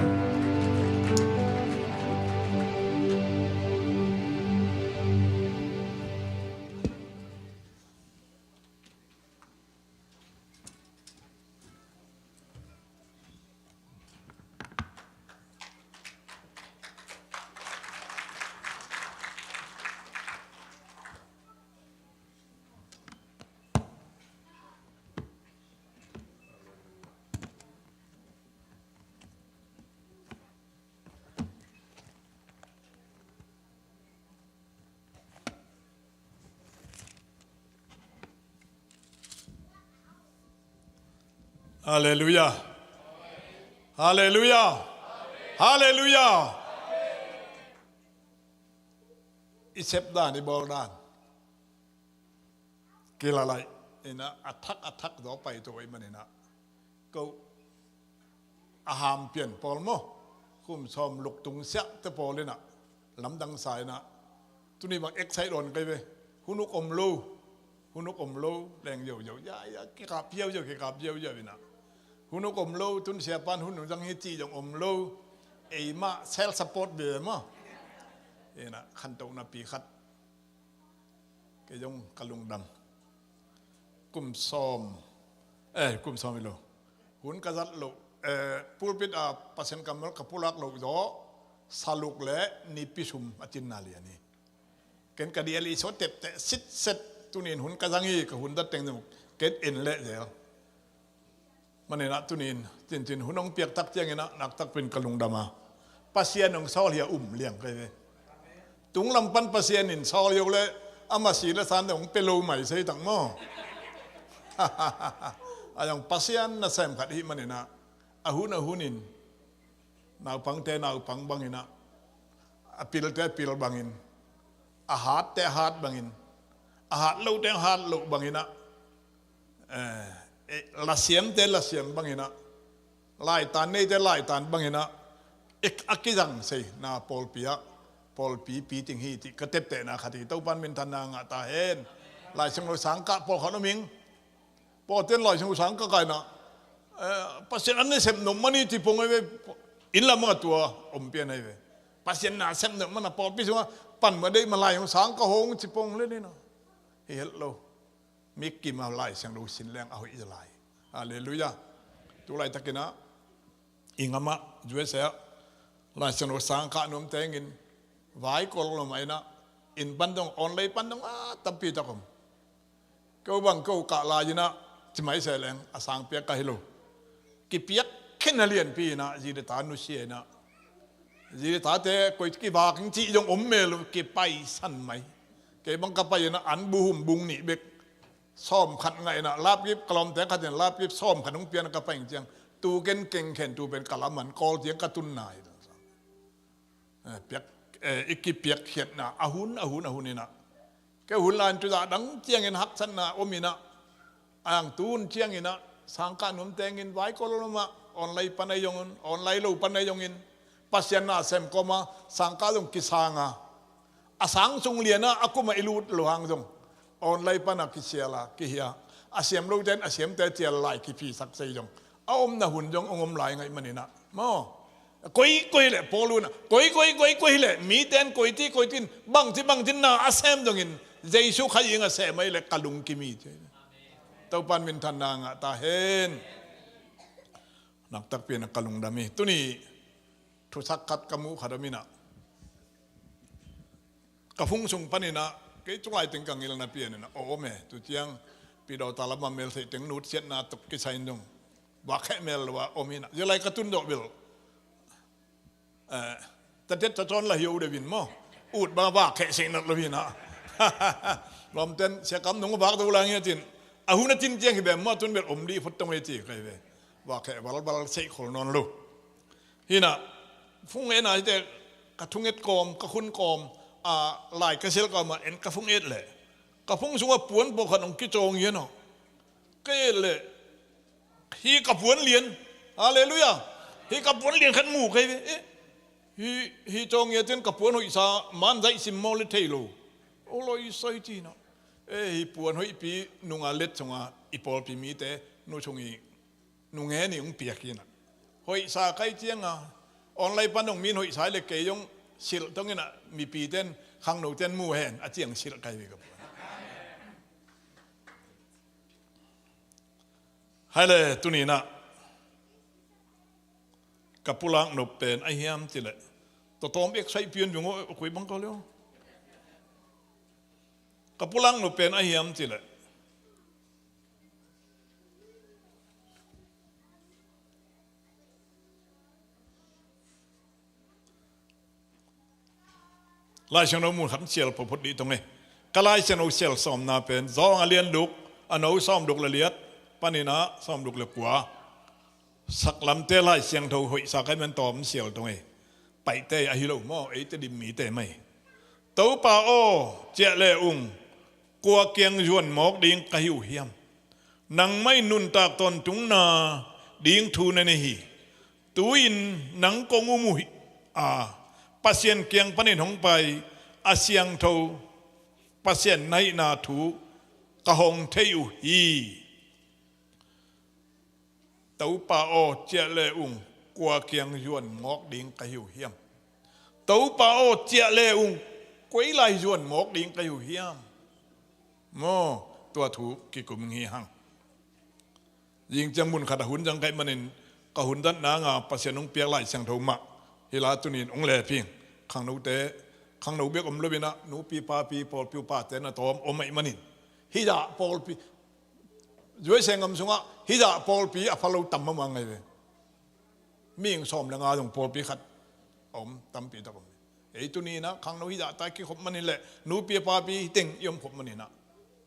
Halleluia. Halleluia. Halleluia. I sep dan, i bawl dan kila lai inah, a thak a thak zaw pai to i maninah, ko a ham pian pawl maw, kum sawm luk tung siah te pawl inah lamdang sa inah, tuni bang excite dawn kei ve. Hun uk om lo, hun uk om lo leng yoyo, ya ya kikap yoyo, kikap yoyo inah, hun uk om lo, tun siapan hun uk zang hi cih zong om lo. Eimah self support ve maw. Inah khantohna pi khat kei zong ka lungdam. Kum sawm, eh, kum sawm hi lo, hun ka zat loh, eh, pulpit a Pasian kammal ka pulak loh zaw saluk le nipi sum a cinna lian hi. Ken ka dial i so tepteh sitset, tunin hun ka zang hi, ka hun zat teng zong ken en leh zel. Maninah tunin cincin hun hong piak tak cianginah naktakpin ka lungdam a, Pasian hong sawl hi a um liang kei ve. Tunglam pan Pasian in sawl hi uh le, a masi le san hong pia lo mai sei tak maw. A zong Pasian nasem khat hi maninah, a hun a hunin naupangte naupang banginah, a pilte pil bangin, a hatte hat bangin, a hat lote hat loh banginah, eh, eh, lasiamte lasiam banginah, laitan neite laitan banginah, a kizang sei na pawlpi ah, pawlpi piting hi cih ka teptehna khat hi. Topan minthanna ngah ta hen. Laisiangtho sangkah pawlkhat om ing. Pawlten Laisiangtho sangkah kaina, eh, Pasian an ne sem nop mani ci pong ei ve. Inn lam a tua om pian ei ve. Pasian na sem nop mana pawlpi sunga pan ma deih ma Laisiangtho sangkah hong ci pong le nina. Hi het lo. Mikim a Laisiangtho sin leng a hoih zalai. Halleluia. Tulai takinah i ngamah U S A ah Laisiangtho sangkah nuam tengin vaikol lo mah inah, inn pan dong, online pan dong a tampi tak om. Ko bang ko kah lai inah ci mai se leng a sangpiak ka hi lo. Kipiak khen a lianpi inah zi le ta nusia inah, zi le tate koi kivak ing cih zong om mel lo, kipaisan mai. Kei bang ka pai inah an buhum bung nih bek sawm khat ngah inah, lapkip ka lawmte khat in lapkip sawm khat hong pian ka pai ing ciang, tu ken kengkhen tu pen ka lam an kawl ciang ka tunna hi. Eh, piak, eh, i kipiakkhiatna a hun a hun a hun inah, kei hun lai in tu zah dang ciangin haksatna om inah, ang tun cianginah sangkah nuam tengin vaikol lo mah, online pan ei zongin, online lo pan ei zongin, Pasian na sem kawma sangkah zong kisanga, a sang sung lianah a kumah i lut lo hang zong online pana kisiala kihia, a siam lote in a siamte cial lai kiphisak sei zong a omna hun zong hong om lai ngaih maninah maw. Koi koi leh Paul unah koi koi koi koi leh mite in koi ti koi tin bangci bangcin na a sem zongin Jesu Khazih in a sem ahi leh ka lungkim hi ci. Topan minthanna ngah ta hen. Naktakpi inah ka lungdam hi. Tuni thusak khat ka muh khat om inah, ka phung sung paninah kei tulai teng ka ngilna pianinah aw om e. Tu ciang pidaw ta lamah meltheih teng nutsiatna tuk kisai in zong vakheh mel lo a om inah, zia lai ka tun zawh bel, eh, tatet tacawn la hio deuh in maw, ut bang vakheh seinat lo inah. Lawmten siakam nong vak do lai ngiatin, a hun a tin ciang hi bem maw, tun bel om dih phot tong ei ci kai ve. Vakheh valval seih khol nawn lo. Hinah phung etna hite, ka thunget kawm, ka khun kawm, a, lai ka sil kawmah en ka phung et leh, ka phung sungah puan pawlkhat hong kicawng hian aw. Ka et leh hi ka puan lian. Halleluia. Hi ka puan lian khat mu kei ve. Eh, hi, hi cawng hiatin ka puan hoihsa man zaih sim maw le thei lo. O loi soi ci na. E, hih puan hoihpi nunga let sunga i pawlpi mite nu sung i nungen i hong piak hi na. Hoihsa kai cianga online pan hong min hoihsa le kei hong silh tong ina, mipiten khangnoten mu hen a ciang silh kai ve ka puan. Hai le tuninah ka pulak nop pen a hiam cileh tawtawm ek saih pian ving aw, a koi bang ka leo. Ka pulak nop pen a hiam cileh Lai Siangtho mun khat sial photphot dih tong e. Ka Lai Siangtho sial sawmna pen Zawng a lian duk, a no sawm duk le liat paninah sawm duk le kua. Saklamte Lai Siangtho hoihsa kai man tawm sial tong e. Paite ahi lo maw, eite dim mite mai. Topa aw, ciah le ung, kua kiang zuan mawk ding ka hi uh hiam? Nangmah in nuntak tawntungna ding thu na nei hi. Tu-in nang kong um uh hi a, Pasian kiang panin hong pai a siangtho Pasian na hihna thu ka hong thei uh hi. Topa aw, ciah le ung, kua kiang zuan mawk ding ka hi uh hiam? Topa aw, ciah le ung, koi lai zuan mawk ding ka hi uh hiam? Maw, tua thu kikum hi hang. Zing ciang mun khat a hun zang kai manin ka hun datna nga Pasian hong piak Lai Siangtho mah hi la tunin hong leh phing. Khangnote, khangno bek om lo inah nupi papi pawlpi upate na tawm om aih manin hih dah pawlpi Zuai Sengam sungah hih dah pawlpi a pha lo tam mahmah ngai ve. Mihing sawm le nga zong pawlpi khat a om tampi tak om. Ei tuninah khangno hih dah tai kikhop manin le nupi a papi hiteng i om khop maninah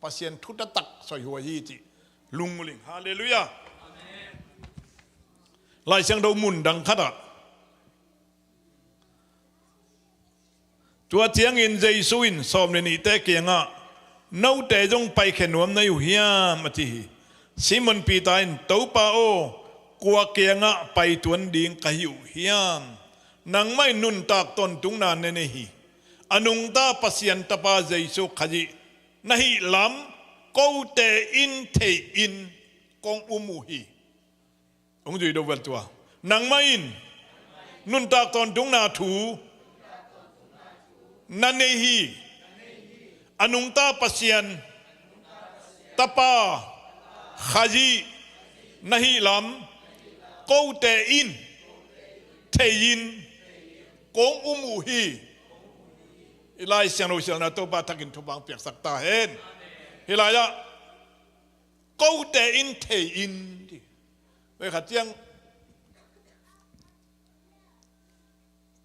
Pasian thu taktak soi huai hi cih lungmuling. Halleluiah. Lai Siangtho mun dang khatah tua ciangin Jesu in sawm le nihte kiangah, note zong paikhia nuam na hi uh hiam, a ci hi. Simon Peter in, Topa aw, kua kiangah paituan ding ka hi uh hiam? Nangmah in nuntak tawntungna na nei hi. A nungta Pasian Tapa Jesu Khazih na hih lam kote in thei-in kong um uh hi. Hong zui do vel tua. Nangmah in nuntak tawntungna thu na nei hi. A nungta Pasian Tapa Khazih na hih lam kote in thei-in kong um uh hi. I Lai Siangtho sialna Topa thakin thupha piaksak ta hen. Hih lai-ah kote in thei-in ti. Vei khat ciang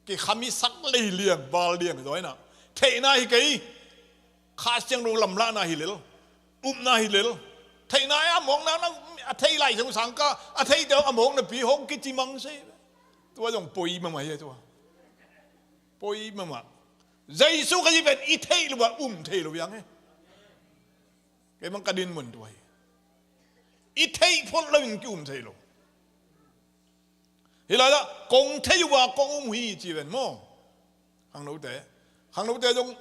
kikhami sak lei liang val liang zaw inah theihna hi kei. Kha Siangtho lamlahna hi lel, upna hi lel. Theihna a mawkna a thei Lai Siangtho sangka a theite a mawknapi hong kici mang sei. Tua zong poi mahmah hi a tua. Poi mahmah. Jesu Khazih pen i theih lo a um thei lo hiang he. Kei mang ka din mun tua hi. I theih phot loin ki um thei lo. Hih lai-ah kong thei uh a kong um hi ci ven maw? Khangnote, khangnote zong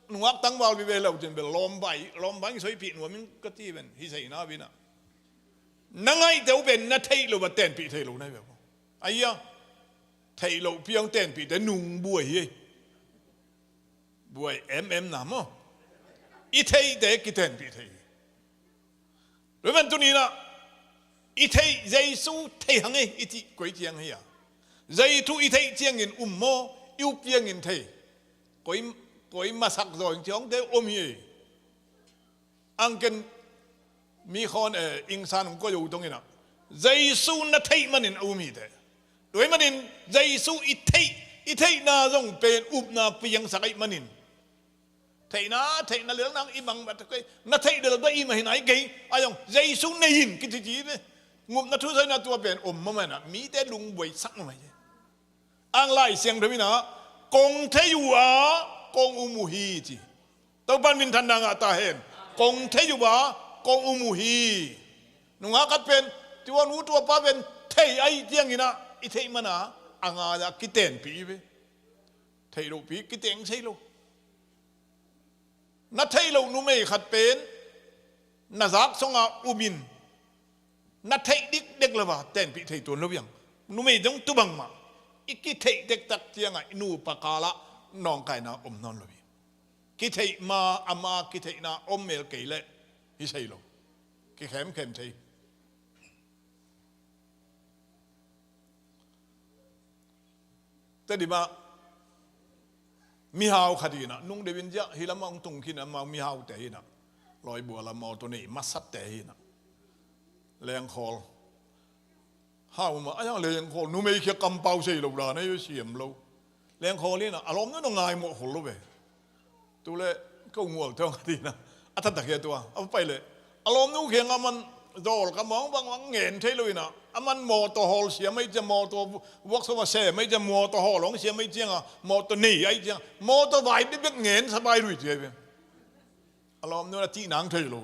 nungak tangval vive lo cin bel lawmbai lawmbai soipih nuam in ka ti ven hi seina vinah. Na ngaihte uh pen na theih lo a tenpih thei lo na hi ve. Aia, theih loh piang tenpihte nung buai hi. Buai em em na maw? I theihte kitenpih thei hi. Tua man tuninah i theih Jesu thei hang e i cih koi ciang hi a? Jesu i theih ciangin um maw, i up ciangin thei? Koi, koi masak zaw in ciangte om hi. Angken mi khawn e ingsan hong koi uh tonginah Jesu na theih manin a um hite. Tua manin Jesu i theih, i theihna zong pen upna piangsak aih manin theihna, theihna lel nang i bang bat kei, na theih lel ba i mah hi nai kei, a zong Jesu nei in kiti ci ve. Ngupna thu saina tua pen om mahmah inah mite lungbuai sak mahmah hi. Ang Lai Siangtho inah kong thei uh a kong um uh hi ci. Topan minthanna ngah ta hen. Kong thei uh a kong um uh hi. Nungak khat pen tua nu tua pa pen thei aih cianginah i theih mana a ngai-ah kitenpih hi ve. Theih lohpi kiteng sei lo. Na theih loh numei khat pen na zak sungah um in, na theih dikdek lo a tenpih thei tuan lo hiang. Numei zong tu bangmah, i kitheih dektak ciangah i nupa kalah nawngkaina om nawn lo hi. Kitheih ma, ama kitheihna om mel kei leh hi sei lo, kikhemkhem thei. Tedim ah mihau khat hi inah, nung deuh in ziah hi lamah hong tung khin, amau mihaute hi inah, lawibua lam mawtaw nei masatte hi inah, lengkhawl. Hau mah a, iang lengkhawl, numei khia kampau sei lo dan a, i siam lo. Lengkhawl hi inah a lawmnu na ngaimawh khol lo ve. Tule ko ngual teng a dina a thatak hi a tua a pai leh a lawmnu kheng a man zawl ka mawng bang bang ngen thei lo inah, a man mawtaw hawl siam ahi ciang, mawtaw workshop a sem ahi ciang, mawtaw hawl hong siam ahi cianga mawtaw nei ahi ciang, mawtaw vai bek ngen sa bai rui ci ahi ve. A lawmnu na tih nang thei lo,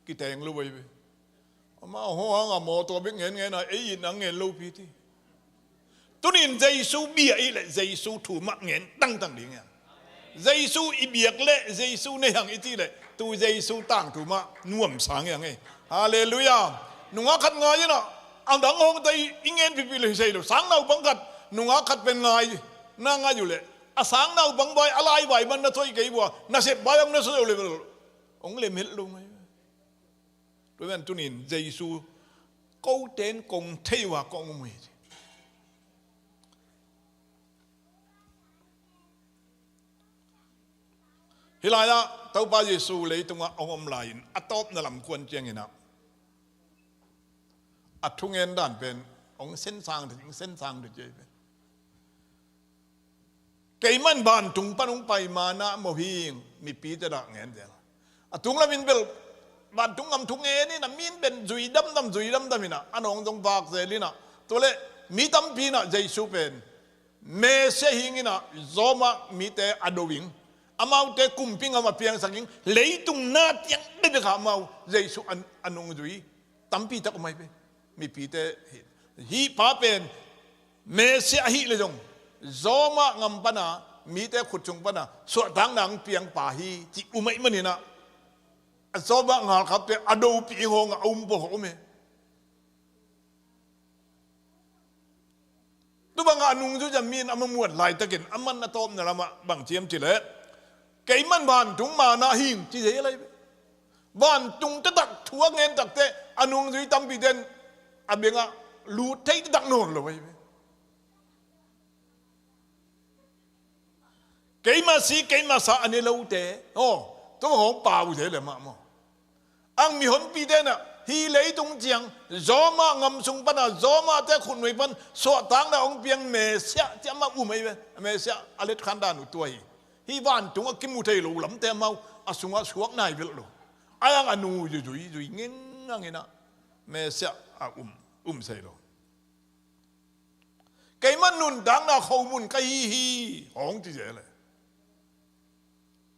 kiteng lo ahi ve. Amau hong hanga mawtaw bek ngen ngen a, ei it nang ngen lopi ti. Tunin Jesu bia i leh Jesu thu mah ngen tangtang ding hiang. Jesu i biak leh Jesu nei hang i cih leh tu Jesu tangthu mah nuamsa ngiang ei. Halleluiah. Nungak khat ngai inah, a dang hong ta i ngen pipi leh hi sei lo. Sang naupang khat nungak khat pen ngai, na ngai uh leh a sang naupang bai a lai bai man na thoih kei vua, na sep bai am na sep lo leh hong lem het lo ngai. Tua man tunin Jesu koten kong thei uh a kong um uh hi. Hih lai-ah Topa Jesu leitungah hong om lai-in a tawpna lam kuan cianginah a thungen dan pen hong sensang, hong sensang ding ci ahi pen. Keiman vantung pan hong pai manna mo hing, mipite dah ngen zel. A tunglamin bel vantung ngam thu ngen inah, min pen zui damdam, zui damdam inah, a nawng zong vak zel inah. Tuale mi tampi inah Jesu pen Messiah hing inah Roma mite a do ing. Amaute kumpi ngam a piangsak ing. Leitung na tiang bebek ah amau Jesu a, a nungzui tampi tak om ahi ve. Mipite hi, hih pa pen Messiah ahih leh zong Roma ngam pana mite khut sung pana suahtakna hong piang pa hi ci um ahih maninah, a Roma ngalkapte a dopih hong a um pawh om hi. Tu bangah a nungzui zia mi in a muat laitakin a man a tawpna lamah bang ci hiam cih leh, keiman vantung manna hing ci zel ahi ve. Vantung taktak thu a ngen takteh a nungzui tampite in a bengah lut thei taktak nawn lo ahi ve. Keima si, keima sa a ne lote, aw, tua hong pau zel le mah maw. Ang mihonpite inah hih leitung ciang Roma ngam sung pana, Romate khutnui pan suahtakna hong piang Messiah ci amah um ahi ve. Messiah a letkhan dan uh tua hi. Hih vantung a kimu thei lo lamte amau a sungah suak nai velh lo. Ai ang a nu zui, zui, zui ngengngang inah Messiah a um, um sei lo. Keiman nuntakna khomun ka hi hi, hong ci zel e.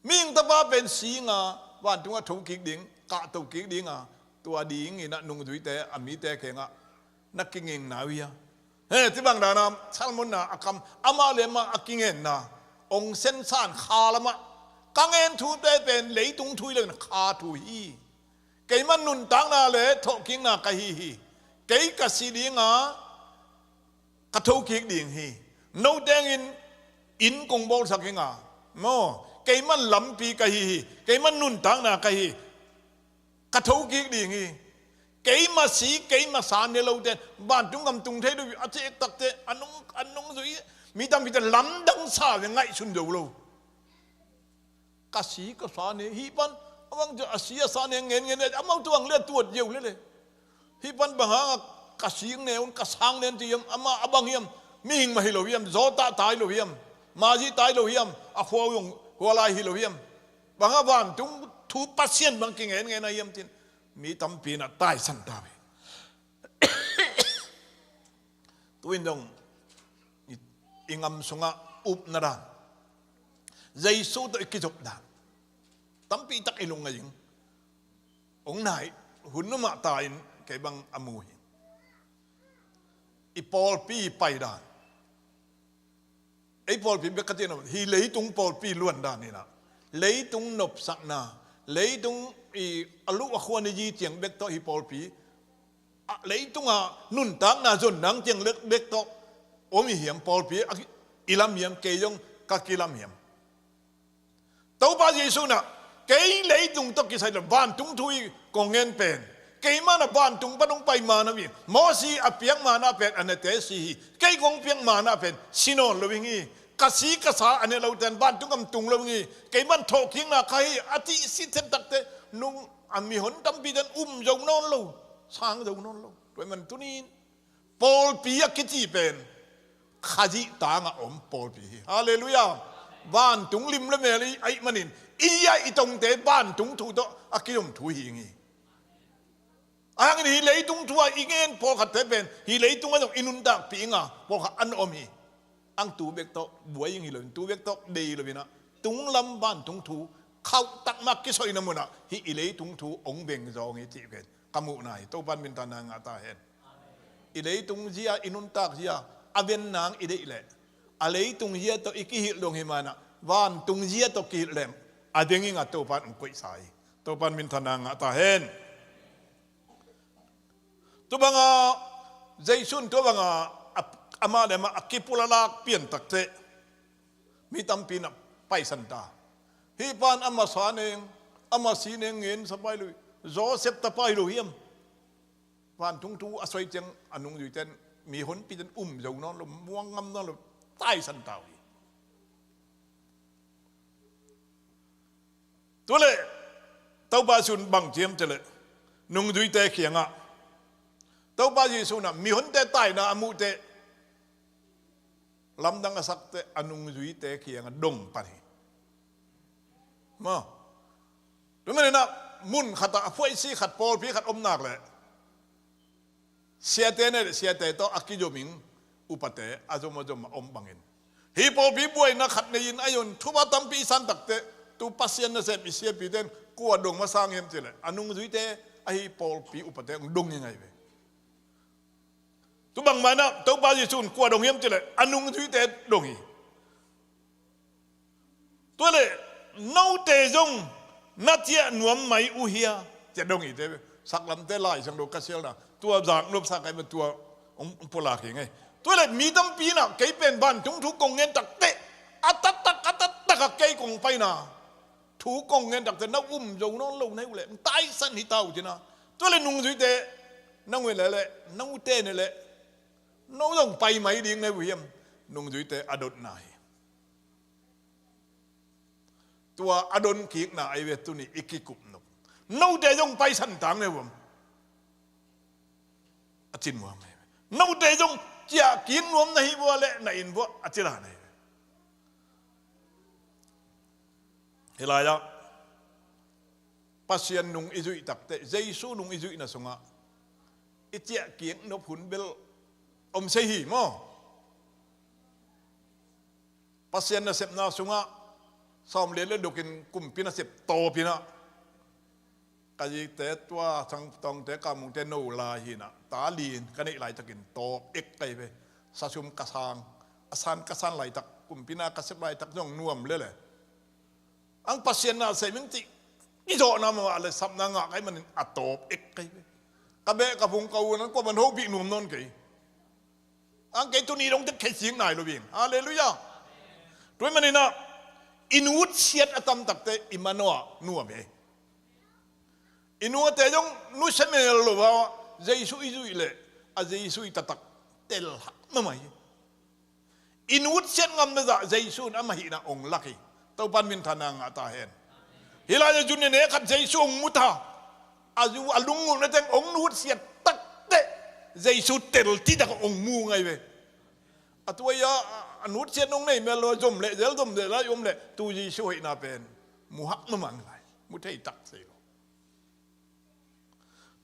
Mihing Tapa pen singa vantungah thokik ding, kahto kik dinga, tua dingin a nungzuite, a mite kiangah na kingingna uh hia? He, ci bang dana Salmon na a kam, amah le amah a kingenna, ong sensan kha lamah, ka ngen thute pen leitung thu hi lo in kha thu hi. Keiman nuntakna le thawhkikna ka hi hi. Kei ka si dinga ka thokik ding hi. No tengin inn kong bawlsak hi nga maw. Keiman lampi ka hi hi. Keiman nuntakna ka hi. Ka thokik ding hi. Keima si, keima sa ne lote vantung gam tung thei lo a ci ektakte a nung, a nungzui. Mi tampite lamdang sa ve, ngaihsun zo lo. Ka si ka sa ne, hih pan a bang a si a sa ne ngen ngen le, amau tuang le tuat zeu le le. Hih pan bang hanga ka sing ne un, ka sang ne un ci hiam, amah a bang hiam, mihing mah hi lo hiam, zawtah tai lo hiam, mazi tai lo hiam, a khua uh zong hua lai hi lo hiam. Bang a vantung thu Pasian bang kingen ngen a hiam cin mi tampi in a taisan ta ve. Tu in dong i, i ngam sungah upna dan, Jesu tawh i kizop dan tampi tak i lungngai ing. Ong nai hun numah ta in kei bang a mu hi. I pawlpi i pai dan, ei pawlpi bek ka cihna, hih leitung pawlpi luan dan inah Leitung nopsakna, leitung i a luh a khuan i zi ciang bek tawh hi pawlpi, a, leitungah nuntakna zon nang ciang bek tawh om i hiam? Pawlpi a, i lam hiam, kei zong ka kilam hiam? Topa Jesu in ah, kei leitung tawh kisai lo, vantung thu i kong ngen pen, keimah in ah vantung pan hong pai mana hi. Mosi a piak mana pen a nete si hi. Kei kong piak mana pen si nawn lo hi. Ka si ka sa a ne lote in vantung gam tung lo hi. Keimah in thawhkikna kha hi a ci sitset takte, nung a mihon tampite in um zo nawn lo, sang zo nawn lo. Tua ahih man tuni in pawlpi a kici pen Khazih tangah om pawlpi hi. Halleluiah. Vantung lim le mel i ahih manin, i a i tongte vantung thu tawh a kizom thu hi hi. A hangin hih leitung thu a i ngen pawlkhatte pen hih leitungah zong i nuntakpih inga pawlkhat an om hi. Ang tu bek tawh buai ing hi lo in, tu bek tawh dei lo in ah, tunglam vantung thu khauhtak mah kisoina munah hih i leitung thu hong veng zawng hi cih pen ka muhna hi. Topa in minthanna ngah ta hen. I leitung zia, i nuntak zia a ven nang i deih leh, a leitung zia tawh i kihilh dong hi manah vantung zia tawh kihilh leng a deng inga Topa in hong koihsa hi. Topa in minthanna ngah ta hen. Tua banga Jesu in tua banga a, amah le amah a kipul a lak pian takteh mi tampi in ah paisan ta. Hih pan ama sa neng, ama si neng ngen sa pai lo hi. Joseph ta pai lo hiam? Vantung thu a soi ciang a nungzuite in, mihonpite in um zo nawn lo, muang ngam nawn lo, taisan ta uh hi. Tua leh Topa Jesu in bang ci hiam cih leh, nungzuite kiangah, Topa Jesu in ah mihonte taina a muhteh, lamdang a sakteh a nungzuite kiangah dong pan hi. Maw. Tua manin ah mun khatah a phuaisi khat, pawlpi khat om nak leh, siate ne, siate tawh a kizom ing upate a zom a zom a om bangin, hih pawlpi buaina khat nei-in a zon thupha tampi i san takteh, tu Pasian nasem i siapite in kua dong masa ing hiam cih leh, a nungzuite ahi pawlpi upate hong dong hi ngai ve. Tu bangmah in ah Topa Jesu in kua dong hiam cih leh a nungzuite dong hi. Tua leh, note zong na ciah nuam mai uh hia, ci-a dong hi te. Saklamte Lai Siangtho ka sialna tua zak nopsa kai mah tua hong pulak hi ngai. Tua leh mi tampi in ah kei pen vantung thu kong ngen takteh, a taktak a taktak a kei kong paina thu kong ngen takteh na um zo nawn lo na hi uh leh, taisan hi ta uh ci-in ah. Tua leh nungzuite, nang uh leh leh, note ne leh, no zong pai mai ding na hi uh hiam? Nungzuite a dotna hi. Tua a don kikna ahi ve tuni i kikup nop. Note zong paisan tang na hi uh hiam? A ci nuam ahi ve. Note zong ciah kik nuam na hi uh a leh na inn vuah a ci dan ahi ve. Hih lai-ah Pasian nung i zuih takteh, Jesu nung i zuihna sungah i ciah kik nop hun bel om sei hi maw. Pasian nasepna sungah sawm lian le duk in kumpi nasep tawp in ah, ka zite tua Sangtawngte, Kamungte no lai hi in ah, ta li in ka neih laitakin tawp ek ka hi ve. Sasum ka sang, a san ka san laitak, kumpi na ka sep laitak zong nuam lel e. Ang Pasian nasem ing cih i zawhna mah leh sapna ngah ka hih manin a tawp ek ka hi ve. Ka beh ka phung ka u nan kuaman hopih nuam nawn kei. Ang kei tuni dong teh khe sik nai lo ing. Halleluiah. Tua hih manin ah i nutsiat a tam takteh i manawh ah nuam hi. I nuate zong nusia mel lo a, Jesu i zuih leh a Jesu i taktak tel hak mahmah hi. I nutsiat ngam na zah Jesu in amah hihna hong lak hi. Topa in minthanna ngah ta hen. Hih lai-ah zu nene khat Jesu hong mu ta. A zu a lunggulhna teng hong nutsiat takteh Jesu tel cihtak hong mu ngai ve. A tua hi a, a nutsiat hong nei mel lo a, zom leh zel, zom leh lai om leh tu Jesu hoihna pen mu hak mahmah ngai. Mu thei tak sei lo.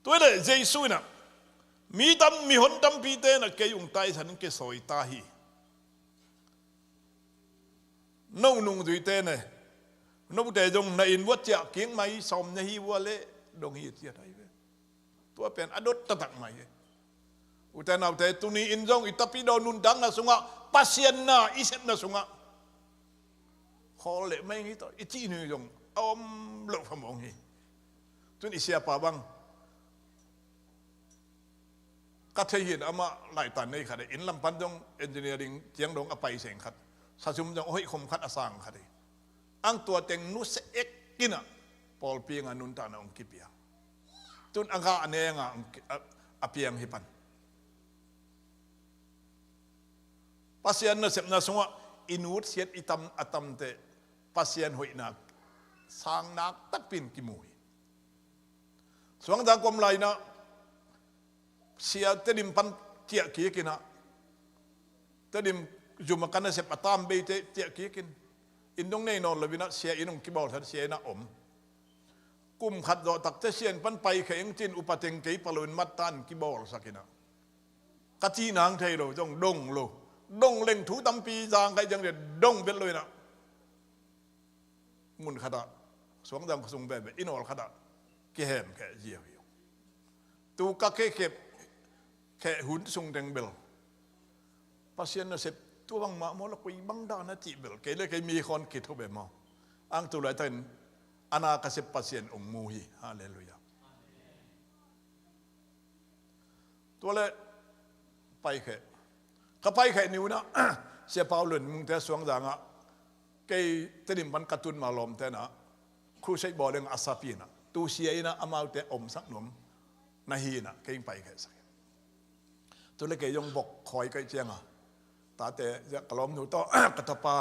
Tua hi leh Jesu in ah, mi tam, mihon tampite in ah kei hong taisan in kisawi ta hi. No nungzuite ne, note zong na inn vuah ciah kik mai, sawm na hi uh a leh dong hi, ci-a ta hi ve. Tua pen a dot taktak mai hi. Ute naute, tuni in zong i tapidaw nuntakna sungah, Pasian na i sepna sungah Khawl leh mei ngi tawh i cih ni zong a om loh phamawng hi. Tun i siapa bang ka thei hin, amah laitan nei khat hi. Inn lam pan zong engineering ciang dong a pai seng khat, sasum zong a hoih khom khat, a sang khat hi. Ang tua teng nusia ek in ah pawlpi nga nuntakna hong kipia. Tun a gah a neng a, a, a piang hi pan. Pasian nasepna sungah i nutsiat i tam, a tamte Pasian hoihna sangnak takpi in kimu hi. Suangzang ka om lai-in ah sia Tedim pan ciah kik in ah, Tedim zum a ka nasep a tam beite ciah kik in, inn dong nei nawn lo-in ah sia inn hong kibawlsak, sia inn ah om. Kum khat zawh takte sia inn pan paikhia ing ci-in upa teng kei pua lo-in mat tan kibawlsak in ah, ka cih nang thei lo, zong dong lo. Dong leng thu tampi zang kha hi ciang le dong vet lo-in ah, mun khatah, Suangzang khuasung veve inn hawl khatah kihemkhia ziau hi. Tu ka khekhep kheh hun sung teng bel Pasian nasep tua bangmah maw, la koi bang dan a cih bel kei le kei mi khawng kithuah ve maw. Ang tu laitakin a na ka sep Pasian hong mu hi. Halleluiah. Tua leh paikhia, ka paikhia ni un ah Sia Pau Lun Mungte Suangzang ah kei Tedim pan ka tun ma lawmte in ah crusade bawl ding a sap in ah, tu sia in ah amaute omsak nuam na hi in ah kei hong paikhia sak hi. Tu leh kei zong vok khawi ka hih ciang a, tate, ka lawmnu tawh ka tapa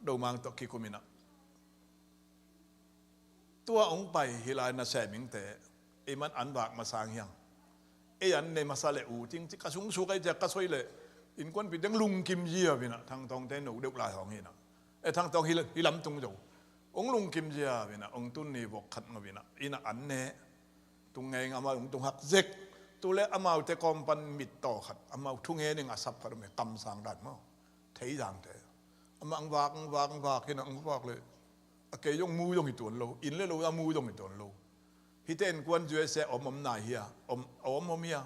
Domang tawh kikum in ah, tua hong pai hi lai na sem ingte, ei man an vak masa hi hang. Ei an ne masa leh ut ing ci ka sung suk a, ei ciah ka soi leh innkuanpih teng lungkim ziau in ah, Thang Tawngte no deuh lai hawng hi in ah, eh, Thang Tawng hi, hi lam tung zo. Hong lungkim ziau in ah, hong tun ni vok khat ngau in ah, in ah an ne. Tung ngei ngei amau hong tung hak zek. Tu leh amaute kawm pan mittaw khat, amau thu ngen ding a sap khat om hi, kamsang dan maw. Theizangte. Amah hong vak, hong vak, hong vak hi in ah, hong vak leh a kei zong mu zong hi tuan lo, inn le lo a mu zong hi tuan lo. Hihte innkuan U S A om om nai hia, om, a om om hia.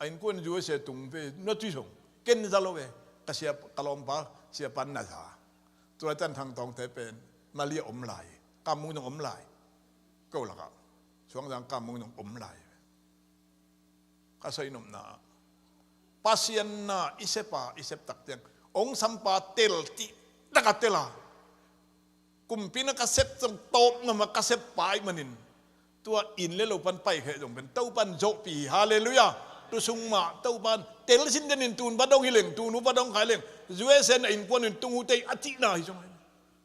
A innkuan U S A tung ve na ci zong ken za lo ve. Ka sia, ka lawmpa siapa na za. Tu laitan Thang Tawngte pen Malaysia om lai, Kam Mung zong om lai. Ko lakah Suangzang Kam Mung zong om lai. Ka soi nopna ah, Pasian na i sep a, i sep tak ciang hong sampa tel cih tak a tel a, kumpi na ka sep zong tawp ngam a ka sep pa ahih manin, tua inn le lo pan paikhia zong pen Topa'n zawhpih hi. Halleluiah. Tu sung mah Topa'n tel sin den in, tun va dong hi leng, tun uh va dong kha hi leng, U S A na innkuan in tung uh tei a cihna hi zong hi.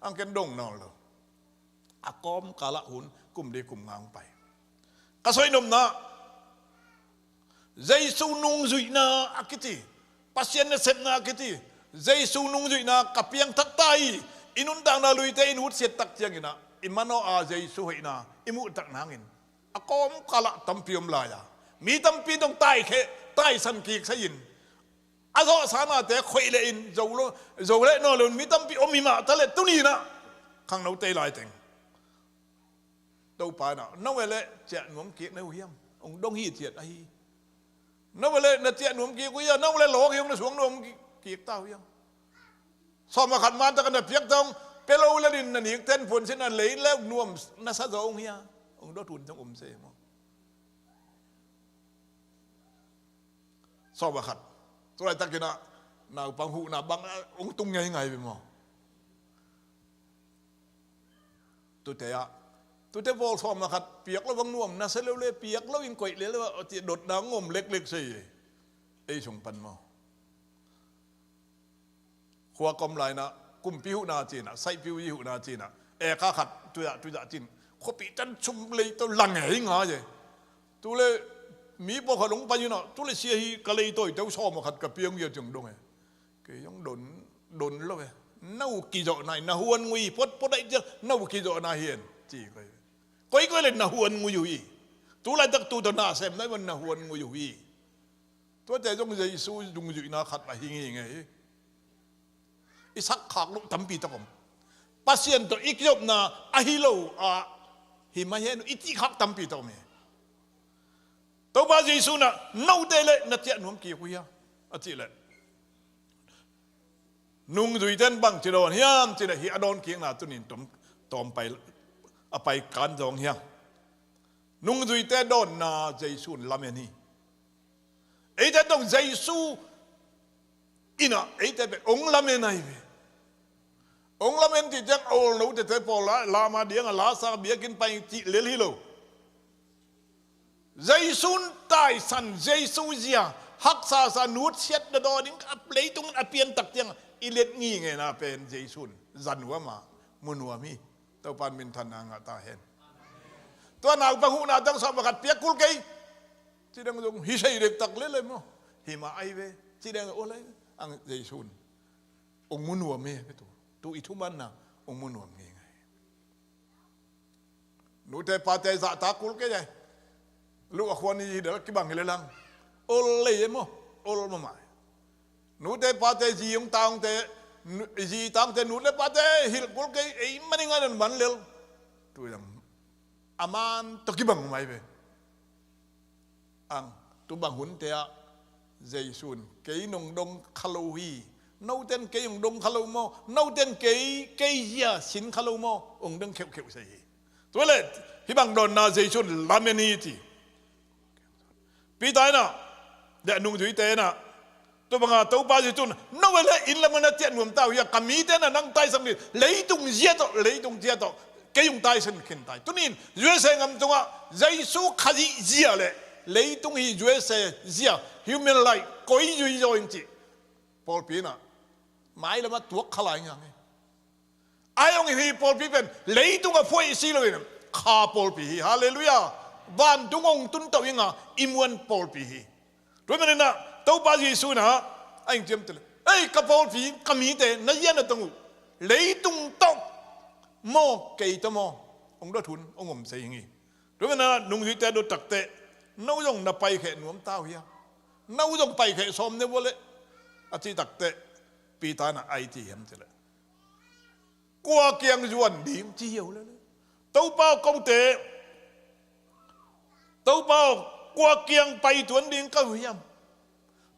Ang ken dong nawn lo. A kawmkal ah hun kum li kum nga hong pai. Ka soi nopna, Jesu nungzuihna a kiti, Pasian nasepna a kiti, Jesu nungzuihna ka piangthak ta hi. I nuntakna luite i nutsiat tak ciangin ah, i manawh a Jesu hoihna i muh tak nangin, a kawmkal ah tampi om lai a, mi tampi dong taikhia, taisan kik sa in, a zawhsa nate khoih leh in zo lo, zo leh nawn lo in mi tampi om hi mah ta leh, tuni in ah khangnote laiteng Topa in ah, no ve leh ciah nuam kik na uh hiam? Hong dong hi ciat ahi. No ve leh na ciah nuam kik uh hia? No ve leh lawk hi hong na suang nuam kik, kik ta uh hiam? Sawm a khat man tak a na piak ta hong pia lo lel in na nik ten phuan sin a lei leh nuam na sa zaw hong hia? Hong dot hun zong om se maw. Sawm a khat. Tu laitakin ah naupang huhna bang ah hong tung ngeingai ve maw. Tute ah, tute bawl sawm a khat piak lo bang nuam na sa lo leh, piak lo in koih lel lo a, a ti dotna hong om leklek se hi. Ei sung pan maw. Khua ka om lai-in ah, kumpi huhna ci-in ah, saihpiu huhna ci-in ah, eka khat tuizah, tuizah ci-in, khuapi tan sum lei tawh la ngeingai e. Tu leh mi pawlkhat hong pai in ah, tu leh sia hi, ka leitawi tawh sawm a khat ka piang hi a, ciang dong e. Kei zong don, don lo e. Na uh kizawhna hi, na huan ngui hi, photphot ahih ciang na uh kizawhna hi hen, ci kei. Koikoi leh na huan ngui uh hi. Tu laitak tu tawh na sem na hi, na huan ngui uh hi. Tuate zong Jesu nungzuihna khat a hi ngei ngei hi. I sakkhak loh tampi tak om. Pasian tawh i kizopna ahi lo a hi mah hen uh i cihkhak tampi tak om hi. Topa Jesu in ah, note leh na ciah nuam kik uh hia? A cih leh, Nungzuite in bangci dawn hiam cih leh, hih a dawn kikna tuni-in tawm, tawm pai, a pai kan zong hiam. Nungzuite dawnna Jesu in lamen hi. Eite dong Jesu in ah eite pen hong lamen ahi ve. Hong lamen cih ciang a olno tete pawl la, lam a diang a la sa, biakinn pai cih lel hi lo. Jesu in taisan, Jesu zia, haksasa nutsiat dawdaw ding, a leitung a piantak ciang i let ngingena pen Jesu in za nuam a, mu nuam hi. Topa in minthanna ngah ta hen. Tua naupa huhna tang sawm pakhat piak kul kei. Ci dang zong hi sei dektak lel e maw. Hi mah ahi ve. Ci dang ol ahi ve. Ang Jesu in hong mu nuam e, tu, tu i thumanna hong mu nuam ngei ngai. Nute pate zahtak kul kei ai. Luh a khuan i hi del kibang hi le lang. Ol lei e maw. Ol mahmah. Nute pate zi hong ta hongte, nu-, zi ta hongte, nu le pate hilh kul kei, ei man i ngai nan man lel. Tu dang a man tawh kibang mai ve. Ang, tu bang hunte ah Jesu in kei nong dong kha lo hi. Note in kei hong dong kha lo maw? Note in kei, kei zia sin kha lo maw? Hong dong kheuhkheuh sei hi. Tua leh hih bang dawnna Jesu in lamen hi ci. Peter in ah, le a nungzuite in ah, tua banga Topa Jesu in, no le inn lamah na ciah nuam ta uh hia, ka mite na nang taisan ding, leitung zia tawh, leitung zia tawh kei hong taisan khin ta hi. Tuni-in U S A gam tungah Jesu Khazih zia le leitung hi U S A zia, human life, koi zui zaw ing cih pawlpi in ah mailamah tuak kha lai ngang hi. Ahi zongin hih pawlpi pen leitung a phuaih si loin kha pawlpi hi. Halleluiah. Vantung hong tun to inga i muan pawlpi hi. Tua manin ah Topa Jesu in ah a ing ciam tile, ei, ka pawlpi, ka mite, na zia na tong uh, leitung tawh maw, kei tawh maw, hong dot hun hong om sei ing hi. Tua manin ah nungzuite dot takteh, no zong na paikhe nuam ta uh hia? No zong paikhe sawm ne vua leh, a cih takteh, Peter in ah a i ci hiam cih leh, kua kiang zuan ding ci hiau lele. Topa aw, kote, Topa aw, kua kiang pai tuan ding ka uh hiam?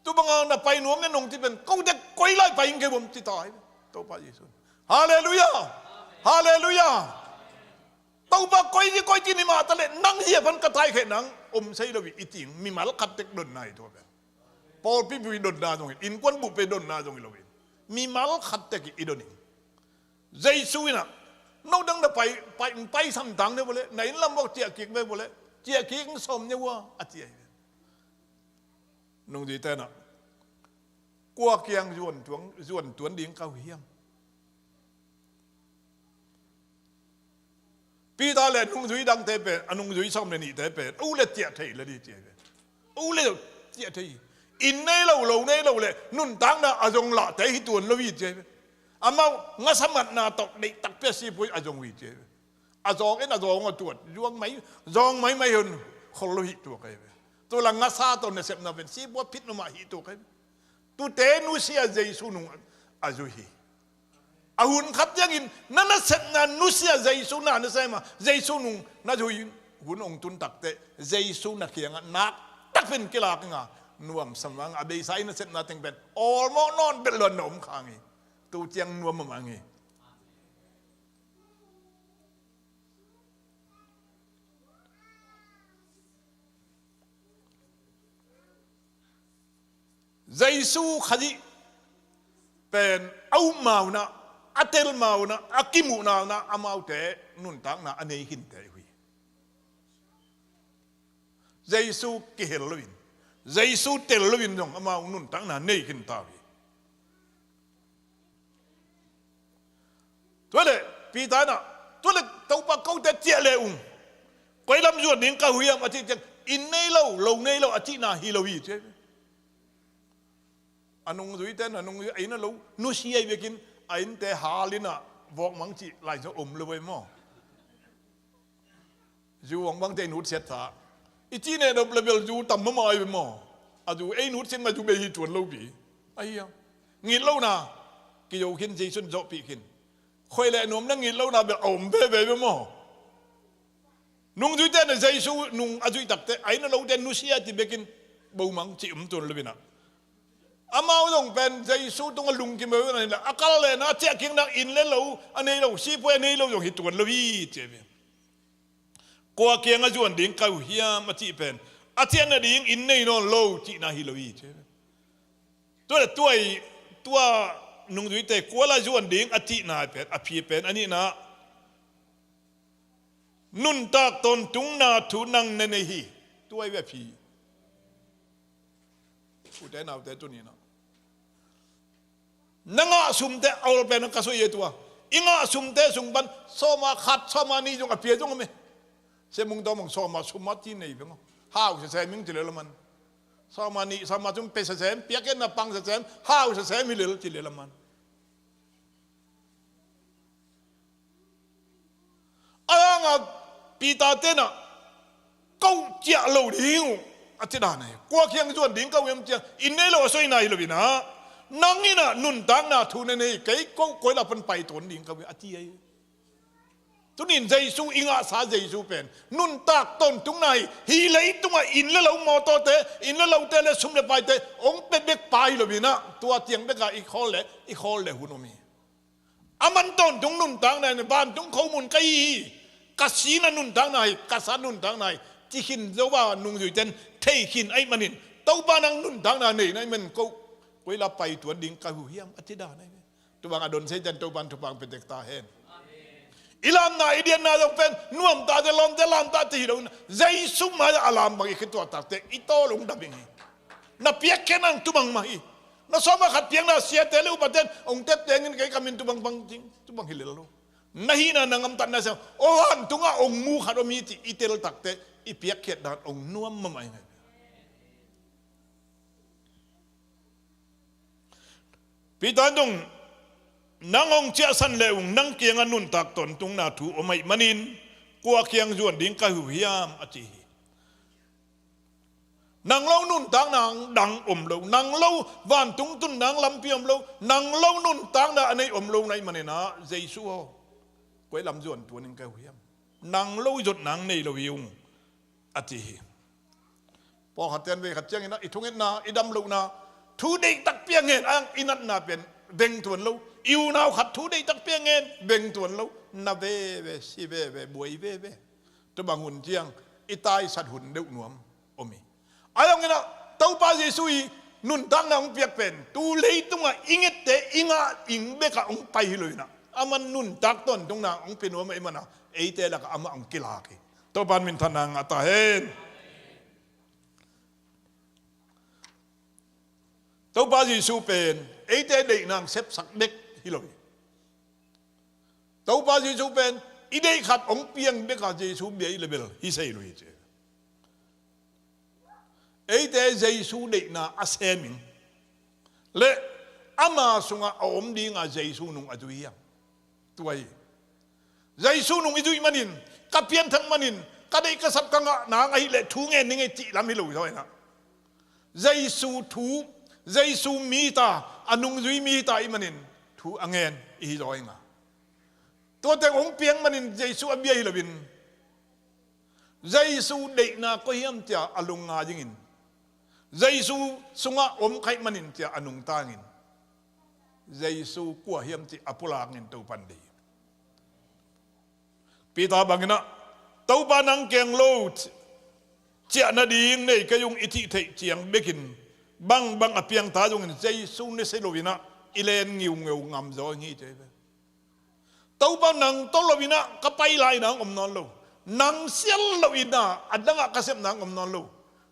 Tu banga na pai nuam e nong ci pen, kote koi lai pai ing kei vuam ci ta hi. Topa Jesu. Halleluiah. Halleluiah. Topa koi ci koi ci ni mah ta leh, nang zia pan ka taikheh nang om sei lo hi i ci ing. Mimal khat tek donna hi tua pen. Pawlpi bup i donna zong hi, innkuan bup i donna zong hi lo hi. Mimal khat tek hi i don ing. Jesu in ah, no dang na pai, pai, pai samtang ne vua leh, na inn lam vok ciah kik ve vua leh, ciah kik sawm ne vua, a ci ahi ve. Nungzuite in ah, kua kiang zuan tuang, zuan tuan ding ka uh hiam? Peter le a nungzui dangte pen, a nungzui sawm le nihte pen, a uh le ciah thei le di ci ahi ve. A uh le ciah thei. Inn nei lo, lo nei lo le, nuntakna a zong lahte hi tuan lo hi ci ahi ve. Amau ngasa matna tawh deihtak pia sipui a zong uh hi ci ahi ve. A zawng in a zawng a tuat, zuang mai, zawng maimai hun khol lo hi tuak ahi ve. Tua la ngasa tawh nasepna pen sipua phit mahmah hi tuak ahi ve. Tute nusia Jesu nung a zui hi. A hun khat ciangin na nasepna nusia Jesu na nasem a, Jesu nung na zui hun hong tun takteh, Jesu na kiangah naktak pen kilak inga, nuamsa mang a, beisa i nasepna teng pen awlmawh nawn belh lo na om khang hi. Tu ciang nuam mahmah hi. Jesu Khazih pen a upna un ah, a telna un ah, a kimuhna un ah amaute nuntakna a nei khinte uh hi. Jesu kihel loin, Jesu tel loin zong amau nuntakna nei khin ta uh hi. Tua leh Peter in ah, tua leh Topa kote ciah le ung, koi lam zuan ding ka uh hiam a cih ciang, inn nei lo, lo nei lo a cihna hi lo hi ci. A nungzuite in a nungzui, a inn a lo nusia hi bekin, a innte hal in ah vawkmang cih lai zong om lo ve maw? Zu hong bangte i nutsiat sa. I cih neh nop le bel zu tam mahmah ahi ve maw? A zu ei nutsiat mah zu bei hi tuan lo pi. Ahi a. Ngit lohna kizo khin, Jesu in zawhpih khin. Khoi le nuam na ngit lohna bel a om veve ve maw? Nungzuite in ah Jesu nung a zuih takteh, a inn a lote nusia ci bekin, bawmang cih om tuan lo in ah. Amau zong pen Jesu tungah lungkim ahi lo, a kal lehna a ciah kikna inn le lo a nei lo, sihphuai a nei lo zong hi tuan lo hi ci hi. Kua kiangah zuan ding ka uh hiam a cih pen a ciah nading inn nei nawn lo cihna hi lo hi ci hi. Tua le tua i, tua nungzuite kua lah zuan ding a cihna pen, a phi pen a nihna, nuntak tawntungna thu nang na nei hi. Tua i ve a phi. Ute naute tuni-in ah na ngah sumte a ol pen ka soi e tua. I ngah sumte sung pan sawma khat, sawma nih zong a pia zong om e. Semung tawmang sawma sum a ti nei veng aw. Hau sesem ing ci lel a man. Sawma nih, sawma sum pe sesem, piak e na pang sesem, hau sesem hi lel ci lel a man. A hangah Peter tenah ko ciah lo ding uh a ci dan ahi. Kua kiang zuan ding ka uh hiam ciang inn nei lo a soina hi lo inah, nang inah nuntakna thu na nei, kei ko koi lah pan pai tuan ding ka uh hiam a ci ahi. Tunin Jesu i ngahsa Jesu pen nuntak tawntungna hi. Hih leitungah inn le lo mawtawte, inn le lote le sum le paite hong pia bek pa hi lo inah, tua tiang bekah i khawl le, i khawl le hun om hi. A man tawntung nuntakna in vantung khomun ka hi hi. Ka sina nuntakna hi, ka sa nuntakna hi. Ci khin zo a nungzuite in thei khin ahih manin, Topa nang nuntakna nei na ahih manin ko koi lah pai tuan ding ka uh hiam a ci dan ahi. Tua bang a don seite in Topa in thupha pia tek ta hen. I lamna i dianna zong pen nuamta te lawmte lamta te hi lo inah, Jesu mai-ah a lam bang i khituah takte i tawl hong dam ing hi. Na piakkhiatna hong tumang mah hi. Na sawma khat piakna siate le upate in hong tep tengin kei ka min tumang bang ding, tumang hi lel lo. Na hihna na ngamtatna siang aw, vantungah hong mu khat om hi cih i tel takte i piakkhiat dan hong nuam mahmah ing hi. Peter in zong nang hong ciahsan le ung nang kiangah nuntak tawntungna thu om ahih manin kua kiang zuan ding ka hi uh hiam a ci hi. Nang lo nuntakna dang om lo, nang lo vantung tunna lampi om lo, nang lo nuntakna a nei om lo na ahih manin ah Jesu aw, koi lam zuan tuan ding ka hi uh hiam? Nang lo zotna nei lo hi ung a ci hi. Pawlkhatte in vei khat ciangin ah i thungetna, i damlohna, thu deihtak piang hen ang i natna pen veng tuan lo. I unau khat thu deihtak piang hen veng tuan lo. Na veve, si veve, buai veve. Tua bang hun ciang i taisat hun deuh nuam om hi. A zong inah Topa Jesu i nuntakna hong piak pen tu leitungah i ngette i ngah ing bekah hong pai hi lo inah, a man nuntak tawntungna hong pia nuam ahih manin eite lakah amah hong kilak hi. Topa in minthanna ngah ta hen. Topa Jesu pen eite deihna hong sepsak bek hi lo hi. Topa Jesu pen i deih khat hong piang bekah Jesu bia i le bel hi sei lo hi ci. Eite Jesu deihna a sem ing le ama sungah a om dinga Jesu nung a zui hiam? Tua hi. Jesu nung i zuih manin, ka pianthak manin, ka deih ka sap ka ngah nang ahih leh thu ngen ning ei cih lam hi lo hi zaw inah, Jesu thu, Jesu mi ta, a nungzui mi ta i hih manin thu a ngen i hi zaw inga. Tua teng hong piang manin Jesu a bia hi loin Jesu deihna koi hiam cia a lungngai dingin, Jesu sungah om kha i hih manin cia a nungtangin, Jesu kua hiam cih a pulakngin Topan deih. Peter banginah, Topa nang keng lo ciah nading nei kei ung i cih theih ciang bekin, bangbang a piangta zongin Jesu ne si loinah i len ngiungeu ngam zaw hi ci hi ve. Topa nang tawh loinah ka pai lai nang om nawn lo. Nang sial loinah a dangah ka sep nang om nawn lo.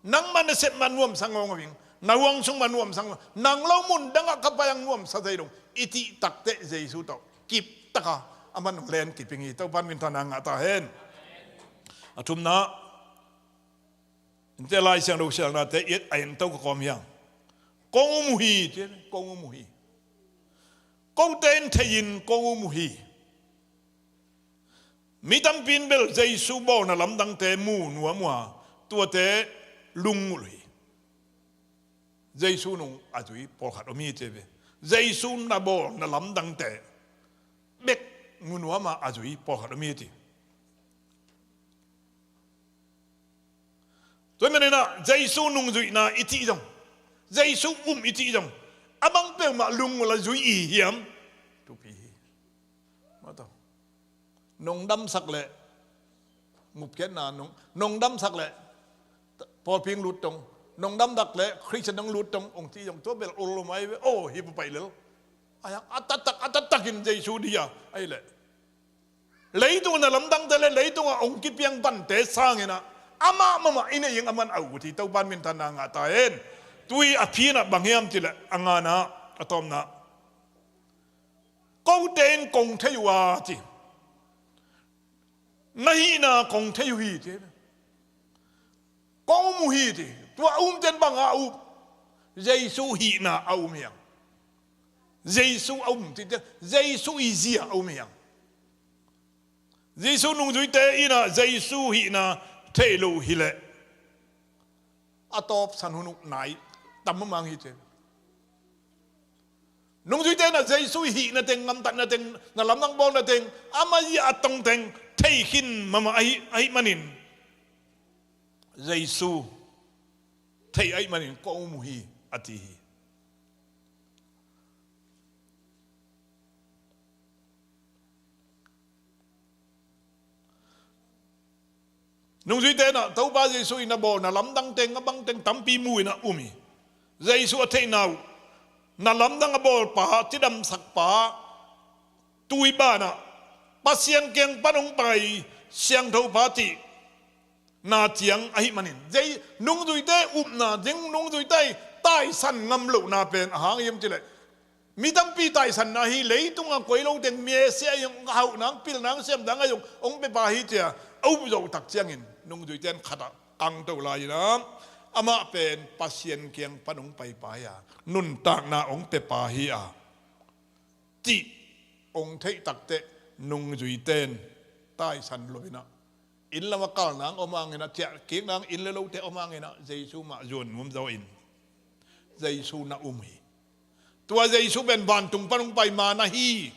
Nangmah na sep mah nuamsa ngawngawing, na huang sung mah nuamsa ngawng, nang lo mun dangah ka pai ang nuamsa thei dong i cih takteh Jesu tawh kiptaka a man len kiping hi. Topan minthanna ngah ta hen. A thumna, innte Lai Siangtho sialnate i et a ento ka kawm hiang. Kong um uh hi, ci, kong um uh hi. Kote in thei-in kong um uh hi. Mi tampi in bel Jesu bawlna lamdangte mu nuam uh a, tuate lungngulh uh hi. Jesu nung a zui pawlkhat om hi ci ve. Jesu na bawlna lamdangte bek mu nuam a, a zui pawlkhat om hi ci. Tua hi maninah Jesu nungzuihna i cih zong, Jesu um i cih zong, a bang peuhmah lungmual a zui i hiam? Thupi hi. Mataw. Nong damsak leh, ngupkhiatna nong, nong damsak leh, pawlpi hong lut tong, nong damsak leh Khristian hong lut tong, hong ci zong tua bel ol lo mai ve, aw, hi papaih lel. A hiang a taktak, a taktakin Jesu dia, ahih leh leitung na lamdangte le leitungah hong kipiang vante sanginah amah mahmah i neih ing, aman a ut hi. Topan minthanna ngah ta hen. Tui a phinah bang hiam cih leh a ngana, a tawpna, kote in kong thei uh a ci. Na hihna kong thei uh hi ci. Kong um uh hi ci. Tua a umten bang a um? Jesu hihna a um hiang. Jesu a um ci, Jesu i zia a um hiang. Jesu nungzuite inah Jesu hihna thei lo hileh a tawpsan hun uh nai tam mahmah hi ci. Nungzuite inah Jesu i hihna teng, ngamtatna teng, na lamdang bawlna teng, ama zia a tong teng thei khin mahmah ahih, ahih manin Jesu thei ahih manin kong um uh hi a ti hi. Nungzuite inah Topa Jesu in a bawl na lamdang teng, a bang teng tampi mu inah um hi. Jesu a theihna uh, na lamdang a bawlpa, cidamsakpa, tui banah Pasian kiang pan hong pai siangthopa cihna ciang ahih manin, Jei-, nungzuite upna ding, nungzuite taisan ngam lohna pen a hang hiam cih leh, mi tampi taisanna hi, leitungah koi lo teng Messiah i hong hauh nang, pil nang, siam nang a hong, hong pia pa hi ci-a a up zawh tak ciangin nungzuite in khatah kangto lai inah, amah pen Pasian kiang pan hong paipa hi a, nuntakna hong pia pa hi a, cih hong theih takteh nungzuite in taisan lo inah, inn lamah kal nang om hang inah, ciah kik nang inn le lote om hang inah, Jesu mah zuan nuam zaw in Jesu na um hi. Tua Jesu pen vantung pan hong pai ma na hi.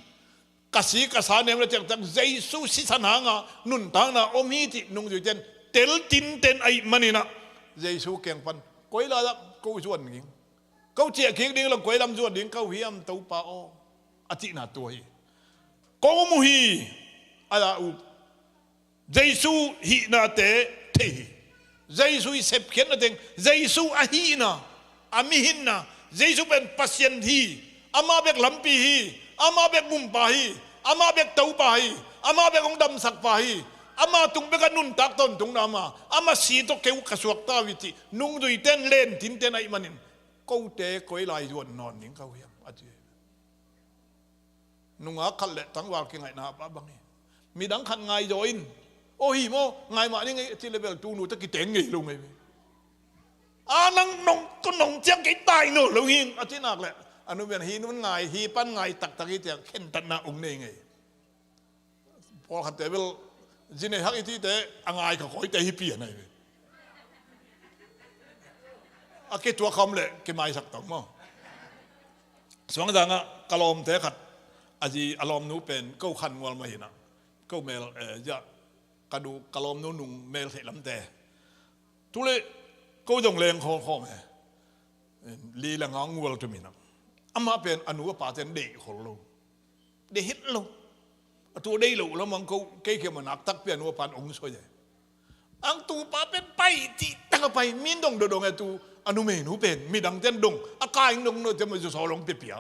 Ka si ka sa nem le ciakciak Jesu sisan hanga nuntakna om hi cih nungzuite in tel tinten ahih maninah, Jesu kiang pan, koi lai-ah ko zuan ding, ko ciah kik ding lo, koi lam zuan ding ka uh hiam Topa aw, a cihna tua hi. Kong um uh hi, a la uh. Jesu hihnate thei hi. Jesu i sepkhiatna teng, Jesu a hihna, a mihinna, Jesu pen Pasian hi, amah bek lampi hi, amah bek gumpa hi, amah bek Topa hi, amah bek hong damsakpa hi, amah tung bek a nuntak tawntungna om a, amah si tawh kei uh ka suakta uh hi cih nungzuite in len tinten ahih manin, kote koi lai zuan nawn ding ka uh hiam a ci hi. Nungak khat le tangval kingaihna a bang hi. Midang khat ngai zaw in, aw hi maw, ngai mah ni ngei, a cih le bel tu nu tawh kiteng ngei lo ngei ve. A nang nong, ko nong ciang kei tai nawn lo hi, a cih nak leh, a nu pen hi nun ngai, hi pan ngai taktak hi ciang khentatna ong nei ngei. Pawlkhatte bel zi nei hak i cihte a ngai ka kawite hi pian ahi ve. A kituak kham leh kimaisak tawh maw. Suangzangah ka lawmte khat, a zi a lawmnu pen ko khan ngual mah hinah, ko mel, eh, ziah ka du ka lawmnu nung mel theih lamte. Tule ko zong leng khawlkhawm e. Li le nga ngual tuminah, amah pen a nu a pate in deih khol lo, deih het lo. A tu deih loh lamang ko kei khiam a nak takpi a nu a pan ong soi e. Ang tu pa pen pai cih tak a pai, min dong dodong e tu a numeinu pen, midangte in dong a kai dong no te ma zu sawl ong piapia.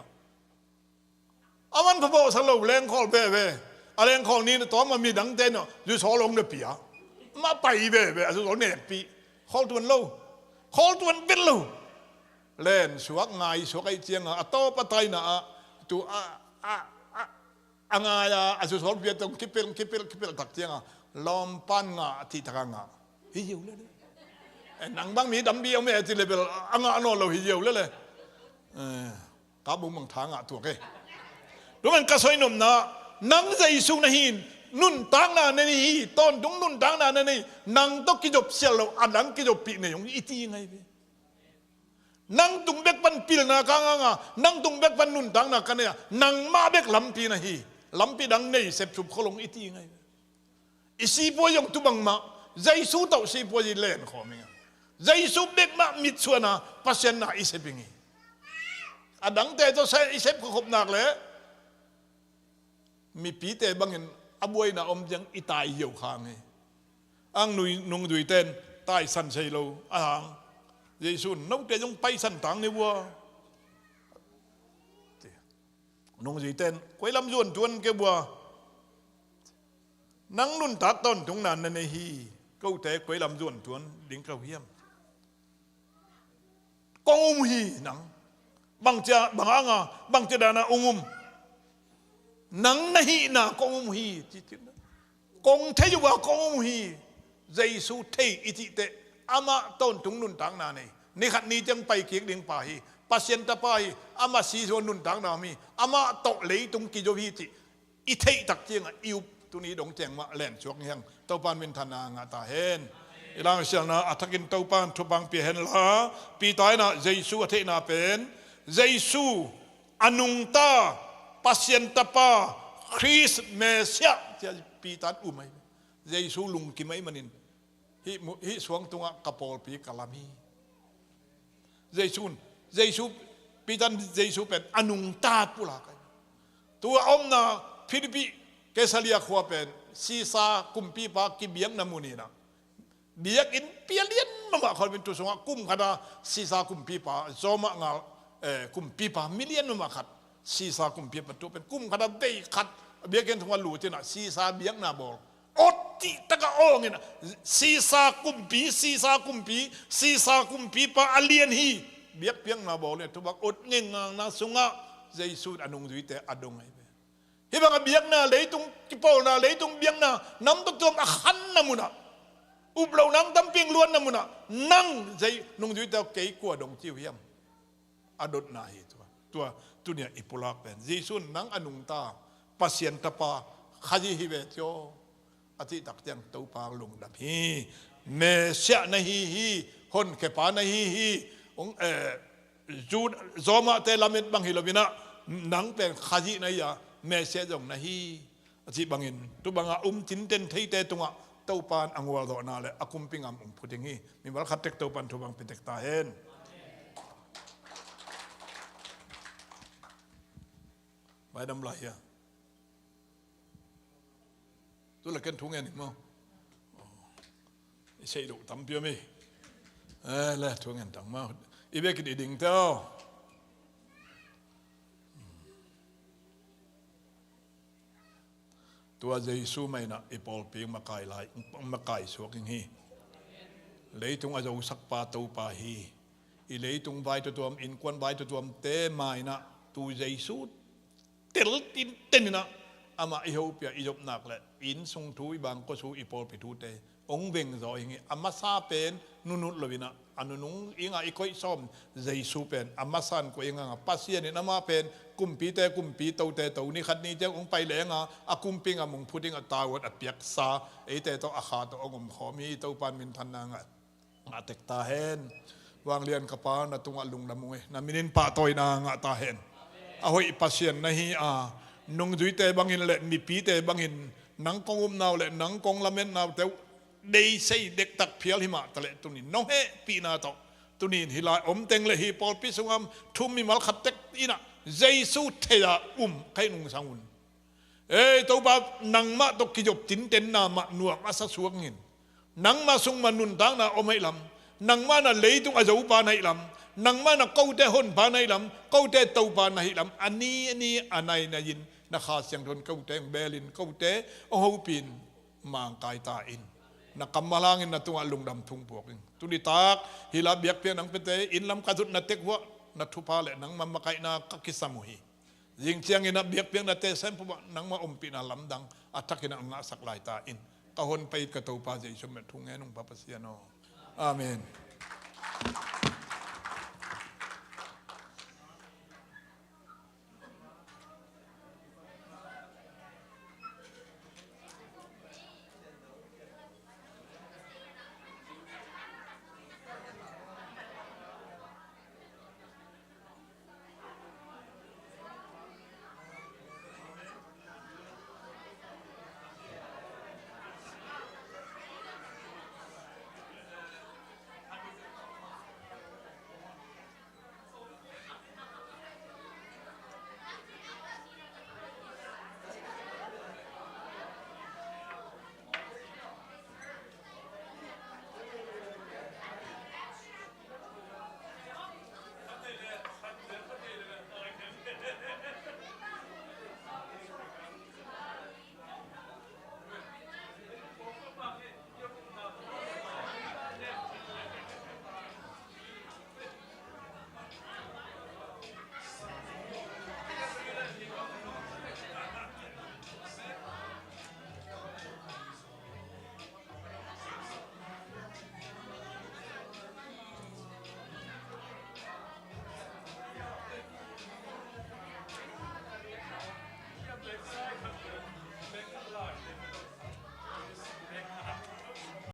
A man pha bawhsak lo, lengkhawl veve. A lengkhawl ni na tawm a midangte in a zu sawl ong na pia. Mah pai veve, a zu sawl nekpih. Khawl tuan lo. Khawl tuan vet lo. Len suak ngai suak aih cianga a tawp a taina ah tu a, a, a, a ngai a, a zu sawl pia tong kipel, kipel, kipel tak cianga lawmpan ngah a cih taka ngah. Hi ziau lele. Eh, nang bang mi dambi om e a ci le bel a ngah nawn lo hi ziau lele. Eh, ka bung bang tha ngah tuak e. Tuman ka soi nopna, nang Jesu na hi in, nuntakna na nei hi, tawntung nuntakna na nei, nang tawh kizop sial lo, a nang kizoppih nei ong i ti ngai ve. Nang tung bek pan pilna ka nganga, nang tung bek pan nuntakna ka nei a, nangmah bek lampi na hi, lampi dang nei sepsup khol ong i ti ngai ve. I sipuai zong tu bangmah, Jesu tawh sipuai i len khawm ing a. Jesu bek mah mitsuana Pasian na i sep ing hi. A dangte tawh se i sep kha khop nak leh mipite bangin a buaina om ciang i tai ziau khang hi. Ang nui nungzuite in taisan sei lo a hang. Jesu in note zong paisan tang ni vua. Nungzuite in koi lam zuan tuan ke vua. Nang nuntak tawntungna na nei hi. Kote koi lam zuan tuan ding ka uh hiam? Kong um hi nang. Bangcia bang hanga bangcia dana ung um. Nang na hihna kong um hi. Kong thei uh a kong um hi. Jesu thei i cih teh amah tawntung nuntakna nei. Ni khat ni ciang pai kik ding pa hi. Pasian tapa hi. Amah si zua nuntakna om hi. Amah tawh leitung kizo hi cih i theih tak ciangah i up tuni dong ciang mah lensuak hi hang. Topa in minthanna ngah ta hen. I langsialna a thakin Topa in thupha pia hen la, Peter in ah Jesu a theihna pen, Jesu a nungta, Pasian tapa, Khrist Messiah cia Peter in um ahi. Jesu lungkim ahih manin hih mu-, hih suang tungah ka pawlpi ka lam hi. Jesu in, Jesu, Peter in Jesu pen a nungta pulak ahi. Tua omna Philippi Caesarea khua pen Caesar kumpipa kibiakna mun hi na. Biakinn pia lian mahmah khol in tu sungah kum khata Caesar kumpipa, Roma ngal, eh, kumpipa mi lian mahmah khat. Caesar kumpipa tu pen kum khata vei khat biakinn sungah lut in ah Caesar biakna bawl. Ot cih takah awng in ah Caesar kumpi, Caesar kumpi, Caesar kumpipa a lian hi. Biakpiakna bawl in ah tu bang ot ngengngangna sungah Jesu in a nungzuite a dong ahi ve. Hih bangah biakna, leitung kipawlna, leitung biakna, nam tawh tuam a khanna munah, up lo nang tampi luanna munah, nang zei nungzuite kei kua dong ci uh hiam? A dotna hi tua. Tua, tunia i pulak pen Jesu in nang a nungta, Pasian tapa, Khazih hi ve cio. A cih tak ciang Topa lungdam hi. Messiah na hi hi, honkhiapa na hi hi. Ong, eh, Jud-, Roma te lamet bang hi lo in ah, nang pen Khazih na hi a, Messiah zong na hi. A cih bangin, tu banga um tinten theite tungah Topa in a gualzawhna le a kumpi gam ong phu ding hi. Mimal khat tek Topa in thupha pia tek ta hen. Vai dam lai hia. Tu le ken thu ngen ing maw. I sei loh tampi om hi. Eh, le thu ngen tang maw. I bekin i ding teo. Tua Jesu mah in ah i pawlpi makai lai, makai suak ing hi. Leitung a zosakpa Topa hi. I leitung vai tuamtuam, innkuan vai tuamtuamte mah in ah tu Jesu tel tinten in ah amah i hopih a i zop nak le inn sung thu, i bangkua thu, i pawlpi thute ong veng zaw ing hi. A masa pen nunut lo in ah a nunung ing a i koih sawm Jesu pen a masa in koih ing a, Pasian in amah pen kumpite kumpi, tote to, ni khat ni ciang ong pai leng a, a kumpi gam ong phu ding a tawh a piaksa, eite tawh a kha tawh ong om khawm hi. Topa in minthanna ngah ngah tek ta hen. Vanglian ka Pa, na tungah lungdam ung e, na minin pahtawina ngah ta hen. A hoih Pasian na hi a, nungzuite bangin le mipite bangin nang kong upna uh le nang kong lametna uh teuh deisei dektak phial hi mah ta le tunin nong hehpihna tawh tunin hih lai om teng le hih pawlpi sungah thu mimal khat tek in ah Jesu thei a um khai nungsang un. Ei Topa, nangmah tawh kizop tintenna mah nuam a sa suak ing. Nangmah sung mah nuntakna om ahih lam, nangmah na leitung a zopa na hih lam, nangmah na kote honpa na hih lam, kote Topa na hih lam, a ni a ni a nai nai in na Kha Siangtho in kote hong beel in, kote hong hopih in, mangkai ta in. Na kammal hangin na tungah lungdam thu puak ing. Tuni tak hih lai biakpiak nang piate inn lam ka zutna tek uah na thupha le nangmah makaihna ka kisam uh hi. Zing ciangin a biakpiaknate sempuah nangmah ompihna lamdang a thakin a ngahsak lai ta in. Ka honpa it ka Topa Jesu min thu ngen ung Pa Pasian aw. Amen.